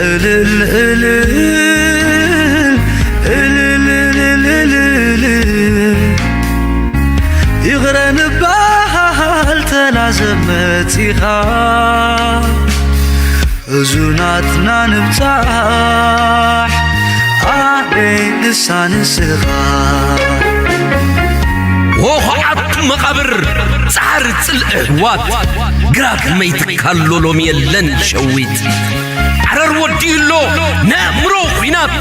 እልል እልል እልል እልል እልል ይቕረ ንበሃል ተላዘብ መጺኻ እዙናትና ንብጻሕ ኣበይ ንሳ ንስኻ ወኹዓት መቓብር ጻዕሪ ጽልኢ ኣሕዋት ግራት መይትካሎ ሎሚ የለን ሸዊት ዓረር ወዲኡሎ ነእምሮ ኹናት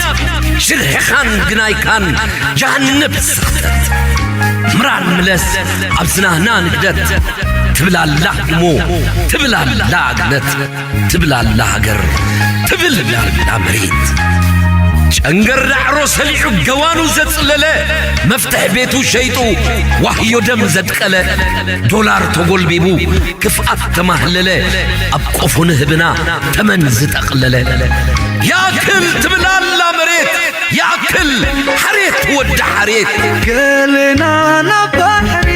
ሽርሕኻን ግናይካን ጃሃነብ ስኽተት ምራን ምለስ ኣብ ዝናህና ንግደት ትብላላ እሞ ትብላላ ግነት ትብላላ ሃገር ትብላላ መሬት ጨንገር ዳዕሮ ሰሊዑ ገዋኑ ዘጽለለ መፍትሕ ቤቱ ሸይጡ ዋህዮ ደም ዘድቀለ ዶላር ተጎልቢቡ ክፍኣት ተማህለለ ኣብ ቆፎ ንህብና ተመን ዝጠቕለለ ያክል ትብላላ መሬት ያክል ሓሬት ወዲ ሓሬት ገለና ናብ ባሕሪ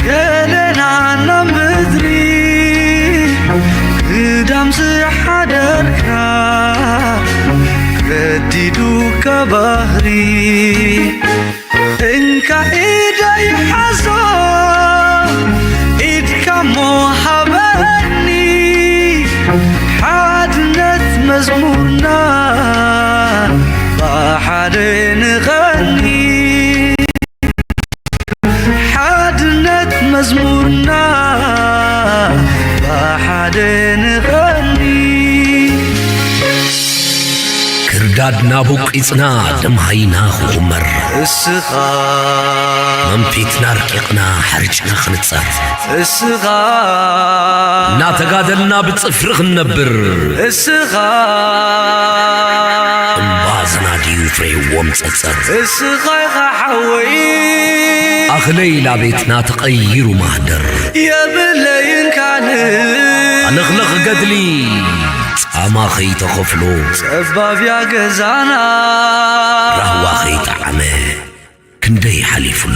ገለና ናብ ምድሪ ግዳም ዝሓደርካ ገዲዱካ ባህሪ እንካ ኢደይ ሓዞ ኢድካ ሞ ሃበኒ ሓድነት መዝሙርና ብሓደ ንቐኒ ሓድነት መዝሙርና ብሓደ ንቐኒ ክርዳድና ቦቂጽና ደምሃይና ክኹመር እስኻ መንፊትና ርቂቕና ሓርጭና ክንጸር እስኻ እናተጋደልና ብጽፍሪ ክንነብር እስኻ እምባ ዝናድዩ ፍሬዎም ጸጸር እስኻ ኢኻ ሓወይ ኣኽለይ ላቤትና ተቐይሩ ማህደር የብለይን ካልእ ኣለኽለኽ ገድሊ ጻማ ኸይተኸፍሎ ጸባብያ ገዛና ራህዋ ኸይጠዓመ ክንደይ ሓሊፉሉ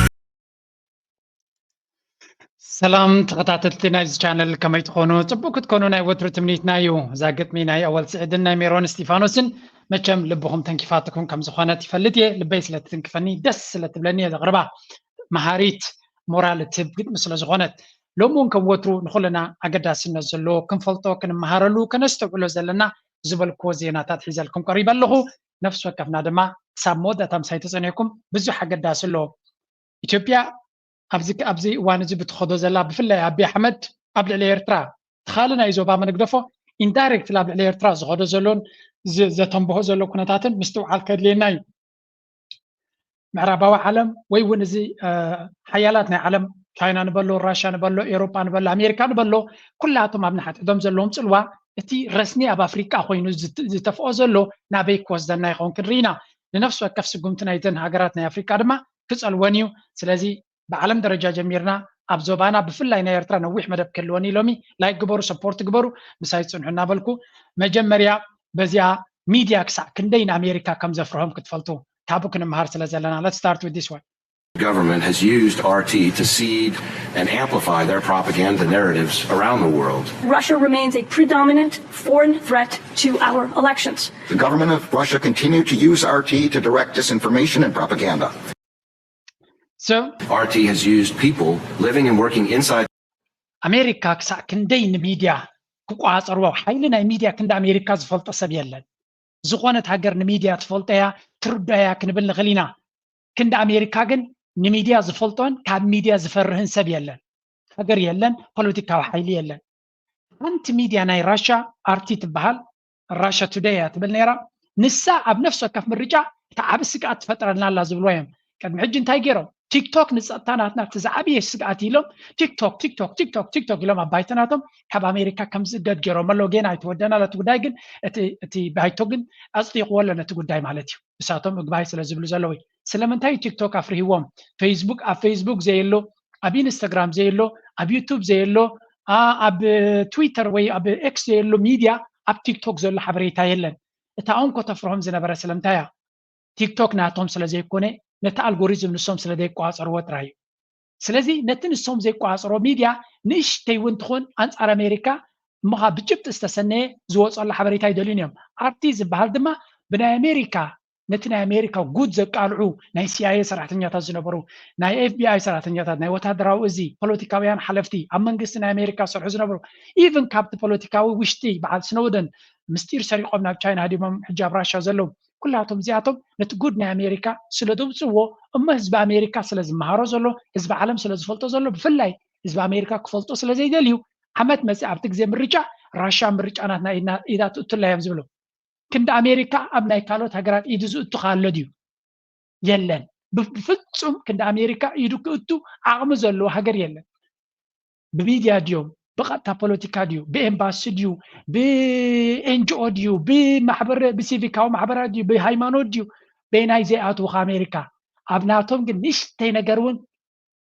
ሰላም ተኸታተልቲ ናይዚ ቻነል ከመይ ትኾኑ? ጽቡቅ ክትኮኑ ናይ ወትሩ ትምኒትና እዩ። እዛ ግጥሚ ናይ ኣወል ስዒድን ናይ ሜሮን እስጢፋኖስን መቸም ልብኹም ተንኪፋትኩም ከም ዝኾነት ይፈልጥ እየ። ልበይ ስለ ትትንክፈኒ ደስ ስለ ትብለኒ እየ ዘቕርባ። መሃሪት ሞራል እትህብ ግጥሚ ስለ ዝኾነት ሎም እውን ከም ወትሩ ንኹልና ኣገዳስነት ዘለዎ ክንፈልጦ ክንመሃረሉ ከነስተውዕሎ ዘለና ዝበልክዎ ዜናታት ሒዘልኩም ቀሪበ ኣለኹ። ነፍሲ ወከፍና ድማ ክሳብ መወዳእታ ምሳይ ተጸኒሕኩም ብዙሕ ኣገዳሲ ኣለዎ። ኢትዮጵያ ኣብዚ ኣብዚ እዋን እዚ ብትኸዶ ዘላ ብፍላይ ኣቢ ኣሕመድ ኣብ ልዕሊ ኤርትራ ትኻሊ ናይ ዞባ መነግደፎ ኢንዳይሬክት ኣብ ልዕሊ ኤርትራ ዝኸዶ ዘሎን ዘተንብሆ ዘሎ ኩነታትን ምስትውዓል ከድልየና እዩ። ምዕራባዊ ዓለም ወይ እውን እዚ ሓያላት ናይ ዓለም ቻይና ንበሎ ራሽያ ንበሎ ኤሮጳ ንበሎ ኣሜሪካ ንበሎ ኩላቶም ኣብ ንሓድሕዶም ዘለዎም ፅልዋ እቲ ረስኒ ኣብ ኣፍሪቃ ኮይኑ ዝተፍኦ ዘሎ ናበይ ክወስደና ይኸውን ክንርኢ ኢና። ንነፍሲ ወከፍ ስጉምቲ ናይተን ሃገራት ናይ ኣፍሪቃ ድማ ክጸልወን እዩ። ስለዚ ብዓለም ደረጃ ጀሚርና ኣብ ዞባና ብፍላይ ናይ ኤርትራ ነዊሕ መደብ ክህልወን እዩ ሎሚ ላይክ ግበሩ ሰፖርት ግበሩ ምሳይ ጽንሑ እናበልኩ መጀመርያ በዚኣ ሚድያ ክሳዕ ክንደይ ንኣሜሪካ ከም ዘፍርሆም ክትፈልጡ ካብኡ ክንምሃር ስለ ዘለና let's start with this one government has used R T to seed and amplify their propaganda narratives around the world. Russia remains a predominant foreign threat to our elections. The government of Russia continued to use R T to direct disinformation and propaganda. So R T has used people living and working inside. ኣሜሪካ ክሳዕ ክንደይ ንሚድያ ክቆፃፀርዎ ሓይሊ ናይ ሚድያ ክንዲ ኣሜሪካ ዝፈልጦ ሰብ የለን። ዝኾነት ሃገር ንሚድያ ትፈልጦ እያ ትርዶ እያ ክንብል ንኽእል ኢና። ክንዲ ኣሜሪካ ግን ንሚድያ ዝፈልጦን ካብ ሚድያ ዝፈርህን ሰብ የለን። ሃገር የለን፣ ፖለቲካዊ ሓይሊ የለን። ሓንቲ ሚድያ ናይ ራሻ ኣርቲ ትበሃል ራሻ ቱደይ እያ ትብል ነይራ። ንሳ ኣብ ነፍሲ ወከፍ ምርጫ እቲ ዓቢ ስግኣት ትፈጥረልና ኣላ ዝብልዎ እዮም። ቅድሚ ሕጂ እንታይ ገይሮም? ቲክቶክ ንፀጥታ ናትና እቲ ዝዓብየ ስግኣት ኢሎም ቲክቶክ ቲክቶክ ቲክቶክ ቲክቶክ ኢሎም ኣብ ባይተናቶም ካብ ኣሜሪካ ከም ዝእገድ ገይሮም ኣለዉ። ጌና ኣይተወደና ለቲ ጉዳይ ግን እቲ ባይቶ ግን ኣፅዲቕዎ ኣሎ ነቲ ጉዳይ ማለት እዩ። እሳቶም እግባይ ስለ ዝብሉ ዘለዉ ስለምንታይ ቲክቶክ ኣፍርህዎም ፌስቡክ ኣብ ፌስቡክ ዘየሎ ኣብ ኢንስታግራም ዘየሎ ኣብ ዩቱብ ዘየሎ ኣብ ትዊተር ወይ ኣብ ኤክስ ዘየሎ ሚድያ ኣብ ቲክቶክ ዘሎ ሓበሬታ የለን። እታ እንኮ ተፍርሆም ዝነበረ ስለምንታይ እያ? ቲክቶክ ናቶም ስለ ዘይኮነ ነቲ ኣልጎሪዝም ንሶም ስለ ዘይቋፀርዎ ጥራይ እዩ። ስለዚ ነቲ ንሶም ዘይቋፀሮ ሚድያ ንእሽተይ እውን ትኾን ኣንፃር ኣሜሪካ እሞ ከዓ ብጭብጢ ዝተሰነየ ዝወፀሉ ሓበሬታ ይደልዩን እዮም። ኣርቲ ዝበሃል ድማ ብናይ ኣሜሪካ፣ ነቲ ናይ ኣሜሪካ ጉድ ዘቃልዑ ናይ ሲኣይኤ ሰራሕተኛታት ዝነበሩ፣ ናይ ኤፍቢኣይ ሰራሕተኛታት፣ ናይ ወታደራዊ እዚ፣ ፖለቲካውያን ሓለፍቲ፣ ኣብ መንግስቲ ናይ ኣሜሪካ ዝሰርሑ ዝነበሩ፣ ኢቭን ካብቲ ፖለቲካዊ ውሽጢ በዓል ስኖውደን ምስጢር ሰሪቆም ናብ ቻይና ሃዲሞም ሕጂ ኣብ ራሻ ዘለዉ፣ ኩላቶም እዚኣቶም ነቲ ጉድ ናይ ኣሜሪካ ስለ ዘውፅዎ፣ እሞ ህዝቢ ኣሜሪካ ስለ ዝመሃሮ ዘሎ፣ ህዝቢ ዓለም ስለ ዝፈልጦ ዘሎ፣ ብፍላይ ህዝቢ ኣሜሪካ ክፈልጦ ስለ ዘይደልዩ፣ ዓመት መፅእ ኣብቲ ግዜ ምርጫ ራሻ ምርጫ ናትና ኢድና ኢዳ ትእቱላ እዮም ዝብሉ። ክንዲ ኣሜሪካ ኣብ ናይ ካልኦት ሃገራት ኢዱ ዝእቱ ከ ኣሎ ድዩ? የለን። ብ- ብፍጹም ክንዲ ኣሜሪካ ኢዱ ክእቱ ዓቕሚ ዘለዎ ሃገር የለን። ብሚድያ ድዮም? ብቐጥታ ፖለቲካ ድዩ? ብኤምባሲ ድዩ? ብኤንጂኦ ድዩ? ብማሕበር ብሲቪካዊ ማሕበራት ድዩ? ብሃይማኖት ድዩ? በየናይ ዘይኣትዉ ከ ኣሜሪካ? ኣብ ናቶም ግን ንእሽተይ ነገር እውን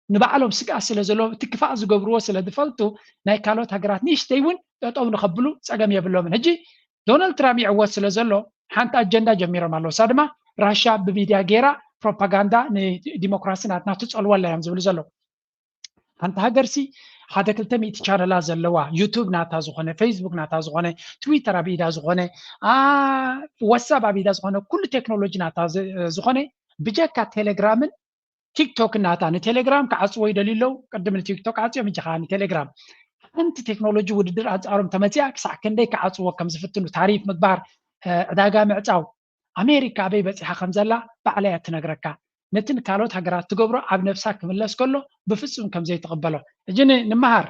ንባዕሎም ስግኣት ስለ ዘለዎ እቲ ክፋእ ዝገብርዎ ስለ ዝፈልጡ ናይ ካልኦት ሃገራት ንእሽተይ እውን ጠጠው ንኸብሉ ፀገም የብሎምን። ሕጂ ዶናልድ ትራምፕ ይዕወት ስለ ዘሎ ሓንቲ ኣጀንዳ ጀሚሮም ኣለዉ። እሳ ድማ ራሻ ብሚድያ ገይራ ፕሮፓጋንዳ ንዲሞክራሲ ናትና ትፀልወላ እዮም ዝብሉ ዘለዉ። ሓንቲ ሃገር ሲ ሓደ ክልተ ሚእቲ ቻነላት ዘለዋ፣ ዩቱብ ናታ ዝኾነ፣ ፌስቡክ ናታ ዝኾነ፣ ትዊተር ኣብ ኢዳ ዝኾነ፣ አ፣ ዋትሳፕ ኣብ ኢዳ ዝኾነ፣ ኩሉ ቴክኖሎጂ ናታ ዝ- ዝኾነ ብጀካ ቴሌግራምን ቲክቶክ ናታ። ንቴሌግራም ክዓፅዎ ይደልዩ ኣለዉ። ቅድም ንቲክቶክ ዓፅዮም፣ ሕጂ ከዓ ንቴሌግራም። ሓንቲ ቴክኖሎጂ ውድድር ኣንፃሮም ተመፅያ ክሳዕ ክንደይ ክዓፅዎ ከም ዝፍትኑ፣ ታሪፍ ምግባር፣ እ፣ ዕዳጋ ምዕፃው። ኣሜሪካ ኣበይ በፂሓ ከም ዘላ ባዕላ እያ ትነግረካ። ነቲ ንካልኦት ሃገራት ትገብሮ ኣብ ነብሳ ክምለስ ከሎ ብፍፁም ከም ዘይትቕበሎ። ሕጂ ን- ንመሃር።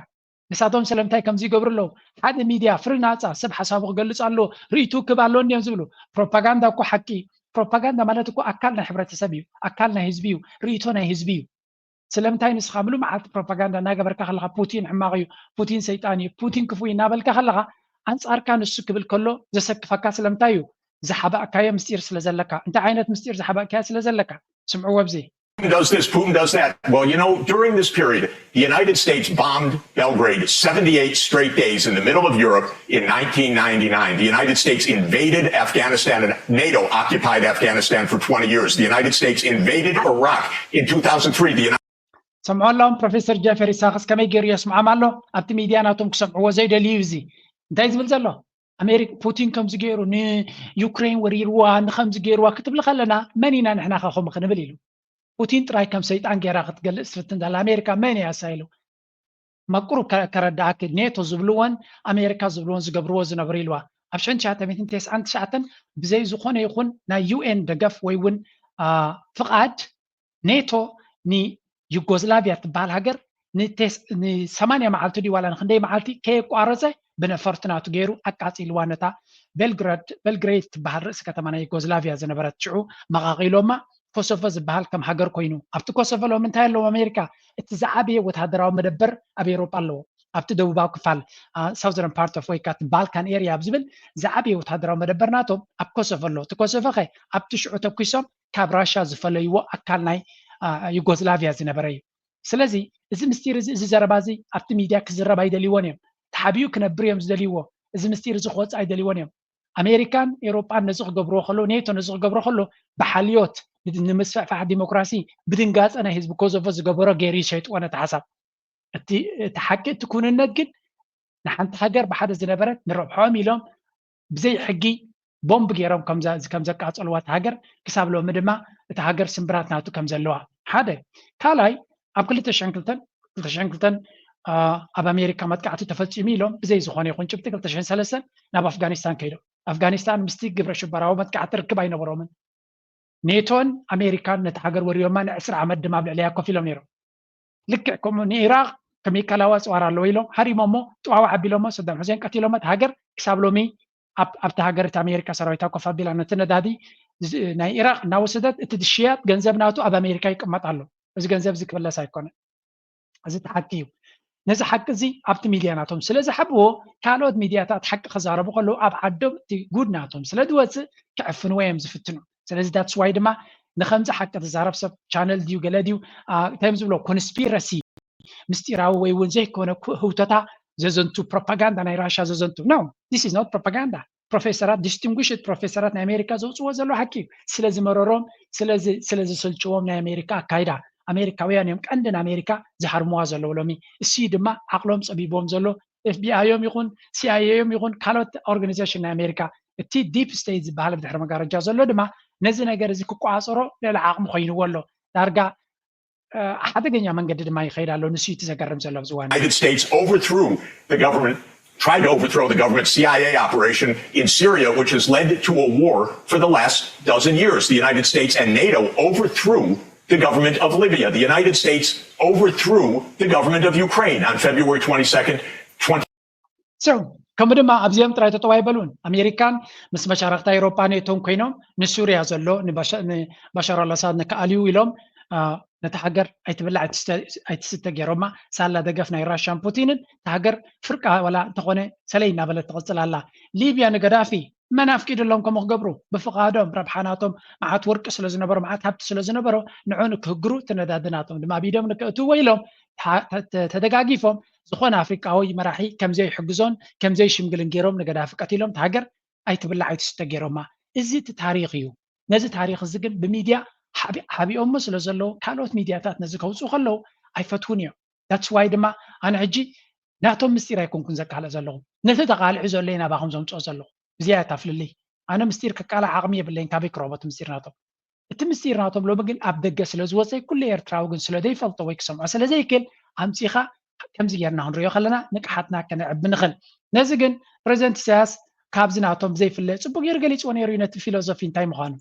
ንሳቶም ስለምንታይ ከምዚ ይገብሩ ኣለዉ? ሓደ ሚድያ ፍሪ ናፃ ሰብ ሓሳቡ ክገልፅ ኣለዎ፣ ርእይቱ ክህብ ኣለዎ እንዲዮም ዝብሉ። ፕሮፓጋንዳ እኮ ሓቂ፣ ፕሮፓጋንዳ ማለት እኮ ኣካል ናይ ሕብረተሰብ እዩ፣ ኣካል ናይ ህዝቢ እዩ፣ ርእይቶ ናይ ህዝቢ እዩ። ስለምንታይ ንስኻ ምሉእ መዓልቲ ፕሮፓጋንዳ እናገበርካ ከለኻ ፑቲን ሕማቕ እዩ፣ ፑቲን ሰይጣን እዩ፣ ፑቲን ክፉእ እዩ እናበልካ ከለኻ ኣንፃርካ ንሱ ክብል ከሎ ዘሰክፈካ ስለምንታይ እዩ? ዝሓባእካዮ ምስጢር ስለ ዘለካ። እንታይ ዓይነት ምስጢር ዝሓባእካዮ ስለ ዘለካ? ስምዕዎ ኣብዚ። Does this, Putin does that. Well, you know, during this period, the United States bombed Belgrade seventy-eight straight days in the middle of Europe in nineteen ninety-nine. The United States invaded Afghanistan and NATO occupied Afghanistan for twenty years. The United States invaded Iraq in two thousand three. The United ሰምዖ ኣለዎም ፕሮፌሰር ጀፈሪ ሳክስ ከመይ ገይሩ የስምዖም ኣሎ? ኣብቲ ሚድያ ናቶም ክሰምዕዎ ዘይደልዩ እዩ። እዚ እንታይ ዝብል ዘሎ? ኣሜሪካ ፑቲን ከምዚ ገይሩ ንዩክሬን ወሪርዋ ንከምዚ ገይርዋ ክትብል ከለና መን ኢና ንሕና ከ ከምኡ ክንብል ኢሉ። ፑቲን ጥራይ ከም ሰይጣን ገይራ ክትገልጽ ትፍትን ዘላ ኣሜሪካ መን እያ እሳ ኢሉ? መቁሩብ ከ- ከረዳኣኪ ኔቶ ዝብልዎን ኣሜሪካ ዝብልዎን ዝገብርዎ ዝነበሩ ኢልዋ። ኣብ ሽሕን ትሽዓተ ሚእትን ተስዓን ትሽዓተን ብዘይ ዝኾነ ይኹን ናይ ዩኤን ደገፍ ወይ እውን አ፣ ፍቓድ ኔቶ ንዩጎዝላቪያ ትበሃል ሃገር ንቴስ- ንሰማንያ መዓልቲ ድዩ ዋላ ንክንደይ መዓልቲ ከየቋረፀ ብነፈርቲ ናቱ ገይሩ ኣቃፂልዋ። ነታ ቤልግረድ ቤልግሬድ ትበሃል ርእሲ ከተማ ናይ ዩጎዝላቪያ ዝነበረት ሽዑ መቓቒሎማ ኮሶቮ ዝበሃል ከም ሃገር ኮይኑ። ኣብቲ ኮሶቮ ሎሚ እንታይ ኣለዎ ኣሜሪካ? እቲ ዝዓበየ ወታደራዊ መደበር ኣብ ኤውሮጳ ኣለዎ። ኣብቲ ደቡባዊ ክፋል ሳውዘርን ፓርት ኦፍ ወይ ከዓ ባልካን ኤሪያ ኣብ ዝብል ዝዓበየ ወታደራዊ መደበር ናቶም ኣብ ኮሶቮ ኣሎ። እቲ ኮሶቮ ከ ኣብቲ ሽዑ ተኩሶም ካብ ራሻ ዝፈለይዎ ኣካል ናይ ዩጎዝላቪያ ዝነበረ እዩ። ስለዚ እዚ ምስጢር እዚ እዚ ዘረባ እዚ ኣብቲ ሚድያ ክዝረብ ኣይደልይዎን እዮም። ተሓቢኡ ክነብር እዮም ዝደልይዎ። እዚ ምስጢር እዚ ክወፅእ ኣይደልይዎን እዮም። ኣሜሪካን ኤውሮጳን ነዚ ክገብርዎ ከሎ ኔቶ ነዚ ክገብሮ ከሎ ብሓልዮት ንምስፍሕፋሕ ዲሞክራሲ ብድንጋፀ ናይ ህዝቢ ኮሶቮ ዝገበሮ ገይሩ ይሸይጥዎ ነቲ ሓሳብ። እቲ እቲ ሓቂ እቲ ኩንነት ግን ንሓንቲ ሃገር ብሓደ ዝነበረት ንረብሖም ኢሎም ብዘይ ሕጊ ቦምብ ገይሮም ከም ዘ- ከም ዘቃጸልዋ እቲ ሃገር ክሳብ ሎሚ ድማ እቲ ሃገር ስምብራት ናቱ ከም ዘለዋ ሓደ ካልኣይ ኣብ ክልተ ሽሕን ክልተን ክልተ ሽሕን ክልተን ኣብ ኣሜሪካ መጥቃዕቲ ተፈፂሙ ኢሎም ብዘይ ዝኾነ ይኹን ጭብጢ ክልተ ሽሕን ሰለስተን ናብ ኣፍጋኒስታን ከይዶም ኣፍጋኒስታን ምስቲ ግብረ ሽበራዊ መጥቃዕቲ ርክብ ኣይነበሮምን ኔቶን ኣሜሪካን ነቲ ሃገር ወሪዮማ ንዕስራ ዓመት ድማ ኣብ ልዕሊያ ኮፍ ኢሎም ነይሮም ልክዕ ከምኡ ንኢራቅ ከሚካላዊ ኣፅዋር ኣለዎ ኢሎም ሃሪሞሞ ጥዋዋ ኣቢሎሞ ሰዳም ሑሴን ቀቲሎሞ እቲ ሃገር ክሳብ ሎሚ ኣብቲ ሃገር እቲ ኣሜሪካ ሰራዊታ ኮፍ ኣቢላ ነቲ ነዳዲ ናይ ኢራቅ እናወሰደት እቲ ዝሽያጥ ገንዘብ ናቱ ኣብ ኣሜሪካ ይቅመጥ ኣሎ እዚ ገንዘብ እዚ ክምለስ ኣይኮነ እዚ ተሓቂ እዩ ነዚ ሓቂ እዚ ኣብቲ ሚድያ ናቶም ስለ ዝሓብዎ ካልኦት ሚድያታት ሓቂ ክዛረቡ ከለዉ ኣብ ዓዶም እቲ ጉድ ናቶም ስለ ዝወፅእ ክዕፍንዎ እዮም ዝፍትኑ ስለዚ that's why ድማ ንከምዚ ሓቂ ዝዛረብ ሰብ ቻነል ድዩ ገለ ድዩ እንታይ ዝብሎ conspiracy ምስጢራዊ ወይ እውን ዘይኮነ ህውተታ ዘዘንቱ propaganda ናይ ራሻ ዘዘንቱ no this is not propaganda ፕሮፌሰራት distinguished ፕሮፌሰራት ናይ ኣሜሪካ ዘውፅዎ ዘለዉ ሓቂ እዩ ስለ ዝመረሮም ስለ ዝስልችዎም ናይ ኣሜሪካ ኣካይዳ ኣሜሪካውያን እዮም ቀንዲ ንኣሜሪካ ዝሃርምዋ ዘለዉ ሎሚ እሱ ድማ ዓቕሎም ፀቢብዎም ዘሎ ኤፍቢኣዮም ይኹን ሲኣይኤዮም ይኹን ካልኦት ኦርጋኒዜሽን ናይ ኣሜሪካ፣ እቲ ዲፕ ስቴት ዝበሃል ብድሕሪ መጋረጃ ዘሎ ድማ ነዚ ነገር እዚ ክቆፃፀሮ ልዕሊ ዓቕሚ ኮይንዎ ኣሎ። ዳርጋ ሓደገኛ መንገዲ ድማ ይኸይድ ኣሎ። ንሱ እቲ ዘገርም ዘሎ ኣብዚ እዋን። United States overthrew the government, tried to overthrow the government CIA operation in Syria, which has led to a war for the last dozen years. The United States and NATO overthrew the government of Libya. The United States overthrew the government of Ukraine on February twenty-second, twenty. So ከምኡ ድማ ኣብዚኦም ጥራይ ተጠዋይበሉን ኣሜሪካን ምስ መሻርክታ ኤሮፓ ኔቶን ኮይኖም ንሱርያ ዘሎ ንባሻር ኣልኣሳድ ንከኣልዩ ኢሎም ነቲ ሃገር ኣይትብላዕ ኣይትስተ ገይሮማ። ሳላ ደገፍ ናይ ራሽያን ፑቲንን እታ ሃገር ፍርቃ ዋላ እንተኾነ ሰለይ እናበለት ትቕፅል ኣላ። ሊብያ ንገዳፊ መን ኣፍቂድሎም ከምኡ ክገብሩ? ብፍቓዶም ረብሓ ናቶም መዓት ወርቂ ስለ ዝነበሮ መዓት ሃብቲ ስለ ዝነበሮ ንዑ ንክህግሩ እቲ ነዳዲ ናቶም ድማ ኣብ ኢዶም ንክእትዎ ኢሎም ተደጋጊፎም ዝኾነ ኣፍሪቃዊ መራሒ ከምዘይሕግዞን ከምዘይሽምግልን ገይሮም ንገዳፊ ቀቲሎም እታ ሃገር ኣይትብላዕ ኣይትስተ ገይሮማ። እዚ እቲ ታሪኽ እዩ። ነዚ ታሪኽ እዚ ግን ብሚድያ ሓቢኦሞ ስለ ዘለዉ ካልኦት ሚድያታት ነዚ ከውፅኡ ከለዉ ኣይፈትውን እዮም። That's why ድማ ኣነ ሕጂ ናቶም ምስጢር ኣይኮንኩን ዘቃልዕ ዘለኹ፣ ነቲ ተቃልዑ ዘሎ ናባኹም ዘምፅኦ ዘለኹ። እዚኣ እያ እታ ፍልልይ። ኣነ ምስጢር ክቃላዕ ዓቕሚ የብለይን፣ ካበይ ክረኽቦ እቲ ምስጢር ናቶም? እቲ ምስጢር ናቶም ሎሚ ግን ኣብ ደገ ስለ ዝወፀ ኩሉ ኤርትራዊ ግን ስለ ዘይፈልጦ ወይ ክሰምዖ ስለ ዘይክእል ኣምፂኻ ከምዚ ጌርና ክንሪኦ ከለና ንቅሓትና ከነዕቢ ንኽእል። ነዚ ግን ፕረዚደንት ኢሳያስ ካብዚ ናቶም ዘይፍለ ፅቡቅ ገይሩ ገሊፅዎ ነይሩ እዩ ነቲ ፊሎዞፊ እንታይ ምዃኑ።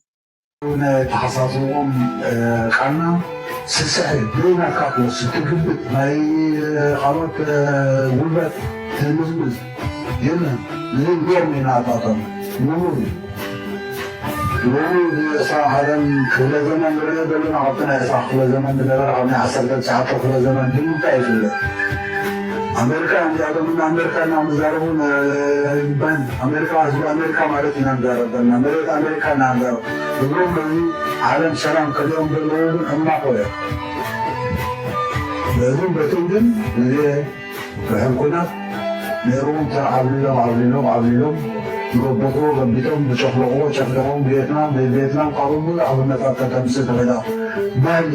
ነተሓሳስብኦም ቃልና ስስዐ ብናካ ክወስድ ትግብእ ናይ ካልኦት ጉልበት ትምዝምዝ የለን። ንህዝቦም ኢና ኣጣጠሙ ንሙሉ ሎሚ ብዕስራ ሓደን ክፍለ ዘመን ንሪኦ ዘለና ካብቲ ናይ ዕስራ ክፍለ ዘመን ዝነበረ ካብ ናይ ዓሰርተ ትሽዓተ ክፍለ ዘመን ብምንታይ ይፍለ? ኣሜሪካ እንዲኣቶም ኣሜሪካ እና ምዛረቡ ይባን ኣሜሪካ ህዝቢ ኣሜሪካ ማለት ኢና ንዛረብ ዘለና መሬት ኣሜሪካ እና ንዛረብ እዞም በዚ ዓለም ሰላም ከሊኦም ዘለዉ ግን ሕማቆ እዮም። በዚም በትን ግን ግዜ ብሕል ኩናት ነይርዎም ተር ዓብሊሎም ዓብሊሎም ዓብሊሎም ይገበጥዎ ገቢጦም ዝጨፍለቕዎ ጨፍለቖም ቪየትናም ናይ ቪየትናም ካብኡ ብዙሕ ኣብነታት ከተምስእ ትኽእላ። ባህሊ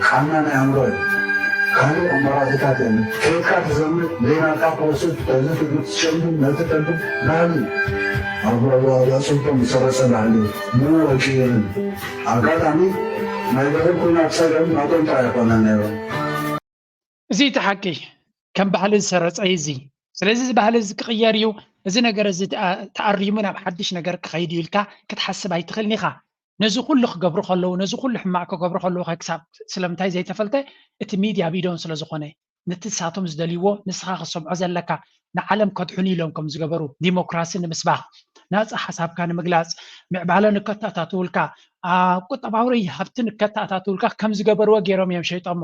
ቃና ናይ ኣእምሮ እዩ። ካልእ ኣማራፂታት የለን። ከይድካ ትዘምት ዘይናትካ ክወስድ ተዚ ትግብ ትሸምዱ ነቲ ተንብብ ባህሊ ኣብ ኣዕፅምቶም ዝሰረፀ ባህሊ እዩ። ብኡ ኣይቅየርን። ኣጋጣሚ ናይ ብሕል ኩናት ፀገም ናቶም ጥራይ ኣይኮነን ነይሩ። እዚ እቲ ሓቂ ከም ባህሊ ዝሰረፀ እዩ እዚ። ስለዚ እዚ ባህሊ እዚ ክቕየር እዩ፣ እዚ ነገር እዚ ተኣሪሙ ናብ ሓድሽ ነገር ክኸይድ እዩ ኢልካ ክትሓስብ ኣይትኽእልን ኢኻ። ነዚ ኩሉ ክገብሩ ከለዉ ነዚ ኩሉ ሕማቕ ክገብሩ ከለዉ ከ ክሳብ ስለምንታይ ዘይተፈልጠ? እቲ ሚድያ ኣብ ኢዶም ስለ ዝኾነ ነቲ ንሳቶም ዝደልይዎ ንስኻ ክትሰምዖ ዘለካ ንዓለም ከድሕኑ ኢሎም ከም ዝገበሩ ዲሞክራሲ ንምስባኽ ናፃ ሓሳብካ ንምግላፅ ምዕባለ ንከተኣታትውልካ ቁጠባዊ ሃብቲ ንከተኣታትውልካ ከም ዝገበርዎ ገይሮም እዮም ሸይጦሞ።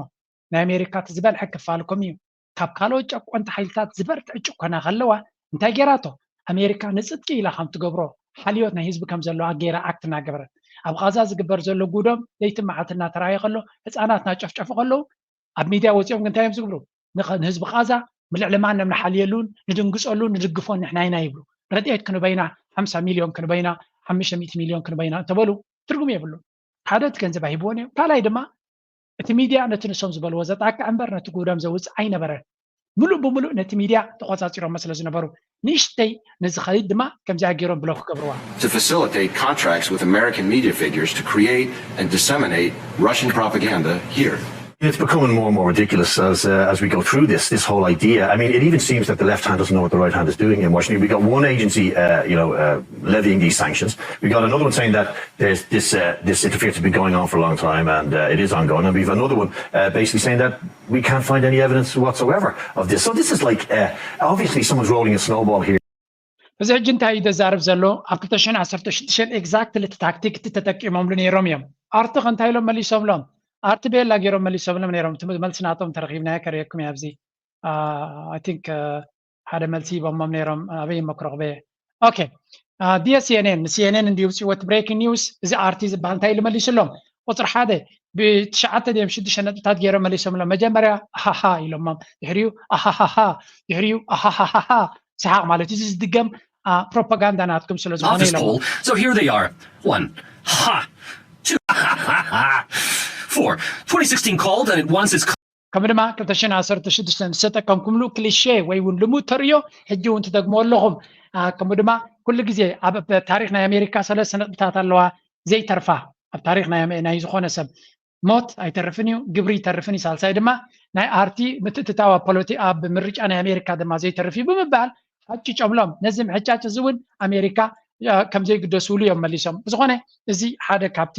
ናይ ኣሜሪካ እቲ ዝበልሐ ክፋል ከምኡ እዩ። ካብ ካልኦት ጨቆንቲ ሓይልታት ዝበርትዕ ጭቆና ከለዋ እንታይ ገይራቶ? ኣሜሪካ ንፅድቂ ኢላ ከም ትገብሮ ሓልዮት ናይ ህዝቢ ከም ዘለዋ ገይራ ኣክት እናገበረት ኣብ ቃዛ ዝግበር ዘሎ ጉዶም ለይትን መዓልቲ እናተረኣየ ከሎ ህፃናት እናጨፍጨፉ ከለዉ ኣብ ሚድያ ወፂኦም ግን እንታይ እዮም ዝብሉ? ንኸ- ንህዝቢ ቃዛ ብልዕሊ ማንም ንሓልየሉን ንድንግፀሉን ንድግፎን ንሕና ኢና ይብሉ። ረድኤት ክንበይና ሓምሳ ሚልዮን ክንበይና ሓሙሽተ ሚእቲ ሚልዮን ክንበይና እንተበሉ ትርጉም የብሉን። ሓደ እቲ ገንዘብ ኣይህብዎን እዮም። ካልኣይ ድማ እቲ ሚድያ ነቲ ንሶም ዝበልዎ ዘጣቅዕ እምበር ነቲ ጉደም ዘውፅእ ኣይነበረን። ምሉእ ብምሉእ ነቲ ሚድያ ተቆፃፂሮሞ ስለ ዝነበሩ ንእሽተይ ንዝኸይድ ድማ ከምዚኣ ገይሮም ብሎክ ክገብርዋ። to facilitate contracts with American media figures to create and disseminate Russian propaganda here. It's becoming more and more ridiculous as uh, as we go through this this whole idea. I mean, it even seems that the left hand doesn't know what the right hand is doing in Washington. We got one agency, uh, you know, uh, levying these sanctions. We got another one saying that there's this uh, this interference has been going on for a long time and uh, it is ongoing. And we've another one uh, basically saying that we can't find any evidence whatsoever of this. So this is like uh, obviously someone's rolling a snowball here. እዚ ሕጂ እንታይ እዩ ዘዛርብ ዘሎ? ኣብ ክልተ ሽሕን ዓሰርተ ሽዱሽተን ኤግዛክትሊ እቲ ታክቲክ እቲ ተጠቂሞምሉ ነይሮም እዮም። ኣርትኽ እንታይ ኢሎም መሊሶምሎም? ኣርቲ ቤላ ገይሮም መሊሶምሎም ነይሮም። እቲ መልሲ ናቶም ተረኺብናዮ ከርእየኩም እየ ኣብዚ። I think ሓደ መልሲ ሂቦሞም ነይሮም። ኣበይ እሞ ክረኽቦ እየ? ኦኬ። ድየ ሲኤንኤን ንሲኤንኤን እንድዩ ውፅእዎ እቲ ብሬኪንግ ኒውስ። እዚ ኣርቲ ዝበሃል እንታይ ኢሉ መሊሱሎም? ቁፅሪ ሓደ ብትሽዓተ ድዮም ሽዱሽተ ነጥብታት ገይሮም መሊሶምሎም። መጀመርያ ሃሃ ኢሎሞም፣ ድሕሪኡ ኣሃሃሃ፣ ድሕሪኡ ኣሃሃሃ። ሰሓቕ ማለት እዩ። እዚ ዝድገም ፕሮፓጋንዳ ናትኩም ስለ ዝኾነ Office ኢሎም። poll. So here they are. One, ha. Two, ha, ha, ha, ha. Four, twenty sixteen called, and at once it's ከምኡ ድማ ክልተ ሽሕን ዓሰርተ ሽዱሽተን ዝተጠቀምኩምሉ ክሊሼ ወይ እውን ልሙድ ተርእዮ ሕጂ እውን ትደግሞ ኣለኹም። ከምኡ ድማ ኩሉ ግዜ ኣብ ታሪኽ ናይ ኣሜሪካ ሰለስተ ነጥብታት ኣለዋ ዘይተርፋ፣ ኣብ ታሪኽ ናይ ዝኾነ ሰብ ሞት ኣይተርፍን እዩ፣ ግብሪ ይተርፍን እዩ፣ ሳልሳይ ድማ ናይ ኣርቲ ምትእትታው ኣብ ፖለቲ ኣብ ምርጫ ናይ ኣሜሪካ ድማ ዘይተርፍ እዩ ብምባል ሓጭ ጨብሎም። ነዚ ምሕጫጭ እዚ እውን ኣሜሪካ ከም ዘይግደስሉ እዮም መሊሶም። ብዝኾነ እዚ ሓደ ካብቲ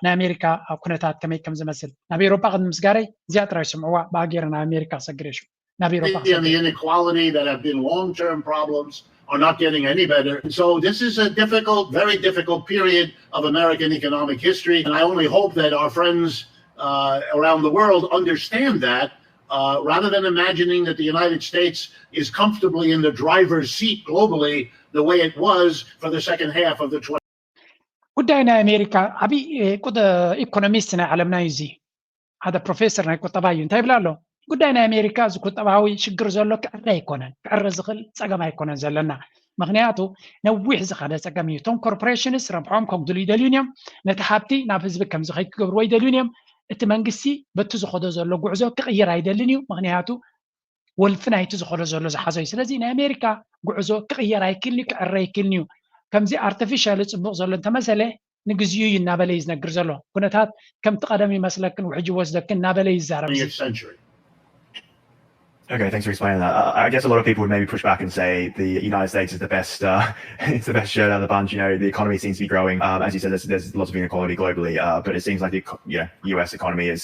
ናይ ኣሜሪካ ኩነታት ከመይ ከም ዝመስል ናብ ኤውሮጳ ቅድሚ ምስጋረይ እዚኣ ጥራይ ስምዕዋ ብኣገይረ ናብ ኣሜሪካ ሰግሬሹ ናብ ኤውሮጳ and the inequality that have been long-term problems are not getting any better. And so this is a difficult, very difficult period of American economic history. And I only hope that our friends uh, around the world understand that uh, rather than imagining that the United States is comfortably in the driver's seat globally the way it was for the second half of the twenty. ጉዳይ ናይ ኣሜሪካ ዓብዪ ኢኮኖሚስት ናይ ዓለምና እዩ። እዚ ሓደ ፕሮፌሰር ናይ ቁጠባ እዩ። እንታይ ይብል ኣሎ? ጉዳይ ናይ ኣሜሪካ እዚ ቁጠባዊ ሽግር ዘሎ ክዕረ ኣይኮነን፣ ክዕረ ዝኽእል ፀገም ኣይኮነን ዘለና። ምክንያቱ ነዊሕ ዝኸደ ፀገም እዩ። እቶም ኮርፖሬሽንስ ረብሖም ከጉድሉ ይደልዩን እዮም። ነቲ ሃብቲ ናብ ህዝቢ ከም ዝኸይድ ክገብርዎ ይደልዩን እዮም። እቲ መንግስቲ በቲ ዝኸዶ ዘሎ ጉዕዞ ክቕይር ኣይደልን እዩ። ምክንያቱ ወልፊ ናይቲ ዝኸዶ ዘሎ ዝሓዞ እዩ። ስለዚ ናይ ኣሜሪካ ጉዕዞ ክቕየር ኣይክልን እዩ፣ ክዕረ ኣይክልን እዩ። ከምዚ ኣርቲፊሻሊ ፅቡቕ ዘሎ እንተመሰለ ንግዚኡ እዩ እናበለ እዩ ዝነግር ዘሎ። ኩነታት ከምቲ ቀደም ይመስለክን ውሕጅ ይወስደክን እናበለ እዩ ዝዛረብ። Okay, thanks for explaining that. I guess a lot of people would maybe push back and say the United States is the best, uh, it's the best shirt out of the bunch. You know, the economy seems to be growing. Um, as you said, there's, there's lots of inequality globally, uh, but it seems like the you know U S economy is